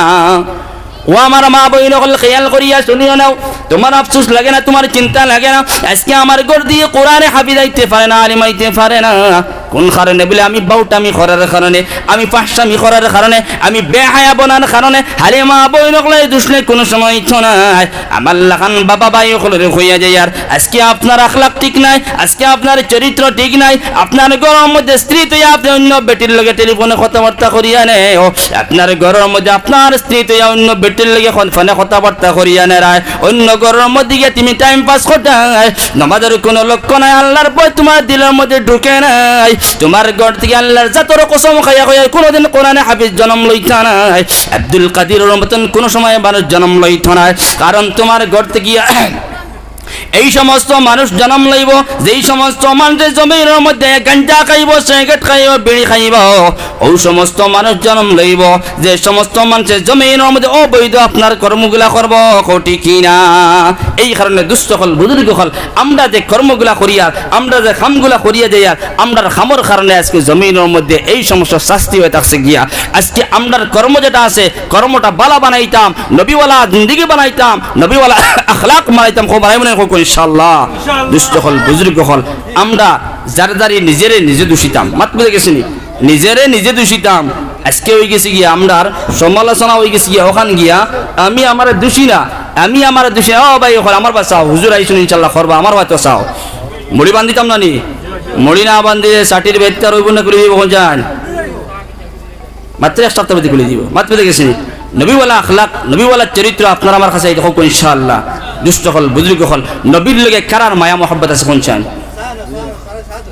ও আমার মা বইন অকল, খেয়াল করিয়া শুনিও নাও, তুমার আফসোস লাগে না, তুমার চিন্তা লাগে না। আজকে আমার ঘর থাকি কোরআনে হাফিজ আইতে পারে না, আলিম আইতে পারে না। কুন কারণে? বলে, আমি বাউটামি করার কারণে, আমি ফাহশামি করার কারণে, আমি বেহায়া বনার কারণে। হালিমা বইন অকলর দুষ নাই, কুনু সময় ইচ্ছা নাই। আমার লাখান বাবা ভাই অকলরে কইয়া যাইয়ার, আজকে আপনার আখলাক ঠিক নাই, আজকে আপনার চরিত্র ঠিক নাই, আপনার ঘরর মধ্যে স্ত্রী থইয়া আপনে অইন্য বেটির লগে টেলিফোনে কথাবার্তা করিয়া নেও, আপনার ঘরর মধ্যে আপনার স্ত্রী থইয়া অইন্য বেটির লগে ফোন-, ফোনে কথাবার্তা করিয়া নেরায়, অইন্য ঘরর মধ্যে গিয়া তুমি টাইম পাস কররায়, নামাজর কুনু লক্ষ্য নাই, আল্লার ভয় তুমার দিলর মধ্যে ঢুকে নাই। তুমার ঘর থাকি আল্লার জাতর কসম খাইয়া কইয়ার, কুনুদিন কোরআনে হাফিজ জনম লইতা নায়। আব্দুল কাদিরর মতন কুনু সময় মানুষ জনম লইতা নায়, কারণ তুমার ঘর থাকি এই সমস্ত মানুষ জনম লইবো, যেই সমস্ত মানষে জমিনর মধ্যে গাঞ্জা খাইবো, সিগারেট খাইবো, বিড়ি খাইবো, অউ সমস্ত মানুষ জনম লইবো, যে সমস্ত মানষে জমিনর মধ্যে অবৈধ আপনার কর্মগুলা করবো। কও ঠিক কি না? এই কারণে দুস্ত অকল, বুজুর্গ অকল, আমরা যে কর্মগুলা করিয়ার, আমরা যে কামগুলা করিয়া যাইয়ার, আমরার কামর কারণে আজকে জমিনর মধ্যে এই সমস্ত শাস্তি অইয়া থাকছে গিয়া। আজকে আমরার কর্ম যেটা আছে, কর্মটা বালা বানাইতাম, নবীওয়ালা জিন্দেগি বানাইতাম, নবীওয়ালা আখলাক বানাইতাম। কও বানাইমু না, কও ইনশাআল্লাহ। দুস্ত অকল, বুজুর্গ অকল, আমরা যার যারই নিজেরে নিজে দুষিতাম। মাত বুঝা গেছেনি? নিজেরে নিজে দুষিতাম। আজকে অইগেছে গিয়া আমরার সমালোচনা অইগেছে গিয়া অখান গিয়া, আমি আমারে দুষি না, আমি আমারে দুষি না। ও ভাই অকল, আমার বায় চাও, হুজুর আইছইন ইনশাআল্লাহ করবা, আমার বায় তো চাও। মুড়ি বান্ধিতাম না নি? মুড়ি না বান্ধিলে ছাটির বেত্তার অইবো না, খুলি দিবো কইন চাইন? মাত্র এক সপ্তাহ বাদে খুলি দিবো। মাত বুঝা গেছেনি? নবীওয়ালা আখলাক, নবীওয়ালা চরিত্র আপনার আমার কাছে আইতে কও ইনশাআল্লাহ। দুস্ত অকল, বুজুর্গ অকল, নবীর লগে কারার মায়া মহব্বত আছে কইন চাইন?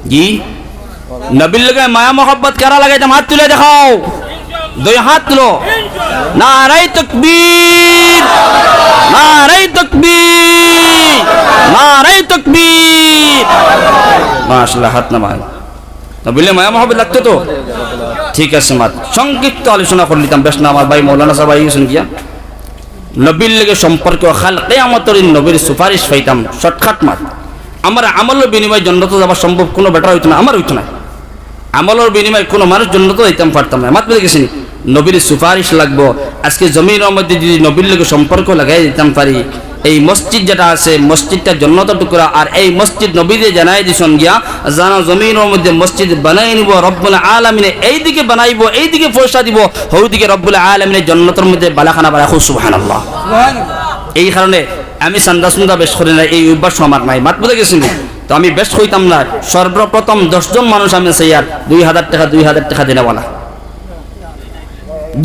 জি? নবীর লগে মায়া মহব্বত কারা লাগাইতাম? হাত তুলে দেখাও। দুই হাত তুলো। নারায়ে তাকবীর, নারায়ে তাকবীর, নারায়ে তাকবীর। মাশাআল্লাহ, হাত নামাই। নবীর লগে মায়া মহব্বত লাগতো তো? ঠিক আছে, মাত সংক্ষিপ্ত আলোচনা করিলিতাম, বেশ না, আমার ভাই মৌলানা সাব আইছইন গিয়া। নবীর লগে সম্পর্ক, কাল কিয়ামতর দিন নবীর সুপারিশ পাইতাম, শর্টকাট মাত। আমার আমলর বিনিময়ে জন্নতো যাওয়া সম্ভব কুনু বেটার অইতো না, আমার অইতো না। আমলর বিনিময়ে কুনু মানুষ জন্নতো যাইতাম পারতাম না। মাত বুঝা গেছেনি? নবীর সুপারিশ লাগবো। আজকে জমিনর মধ্যে যুদি নবীর লগে সম্পর্ক লাগাই দিতাম পারি, এই মসজিদ যেটা আছে, মসজিদটা জন্নতর টুকরা। আর এই মসজিদ নবীয়ে জানাই দিছইন গিয়া, যারা জমিনর মধ্যে মসজিদ বানাই নিব, রব্বুল আলামিনে এইদিকে বানাইব, এইদিকে পয়সা দিব, হউদিকে রব্বুল আলামিনে জন্নতর মধ্যে বালাখানা বানাইব। সুবহানাল্লাহ। এই কারণে আমি চান্দা সুন্দা বেশ করি না, এই অভ্যাস আমার নাই। মাত বুঝা গেছে নি? তো আমি বেশ কইতাম না, সর্বপ্রথম দশ জন মানুষ আমি চাইয়ার দুই হাজার টেকা, দুই হাজার টেকা দিনেওয়ালা।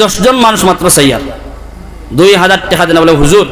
দশ জন মানুষ মাত্র চাইয়ার দুই হাজার টেকা দিনেওয়ালা। হুজুর,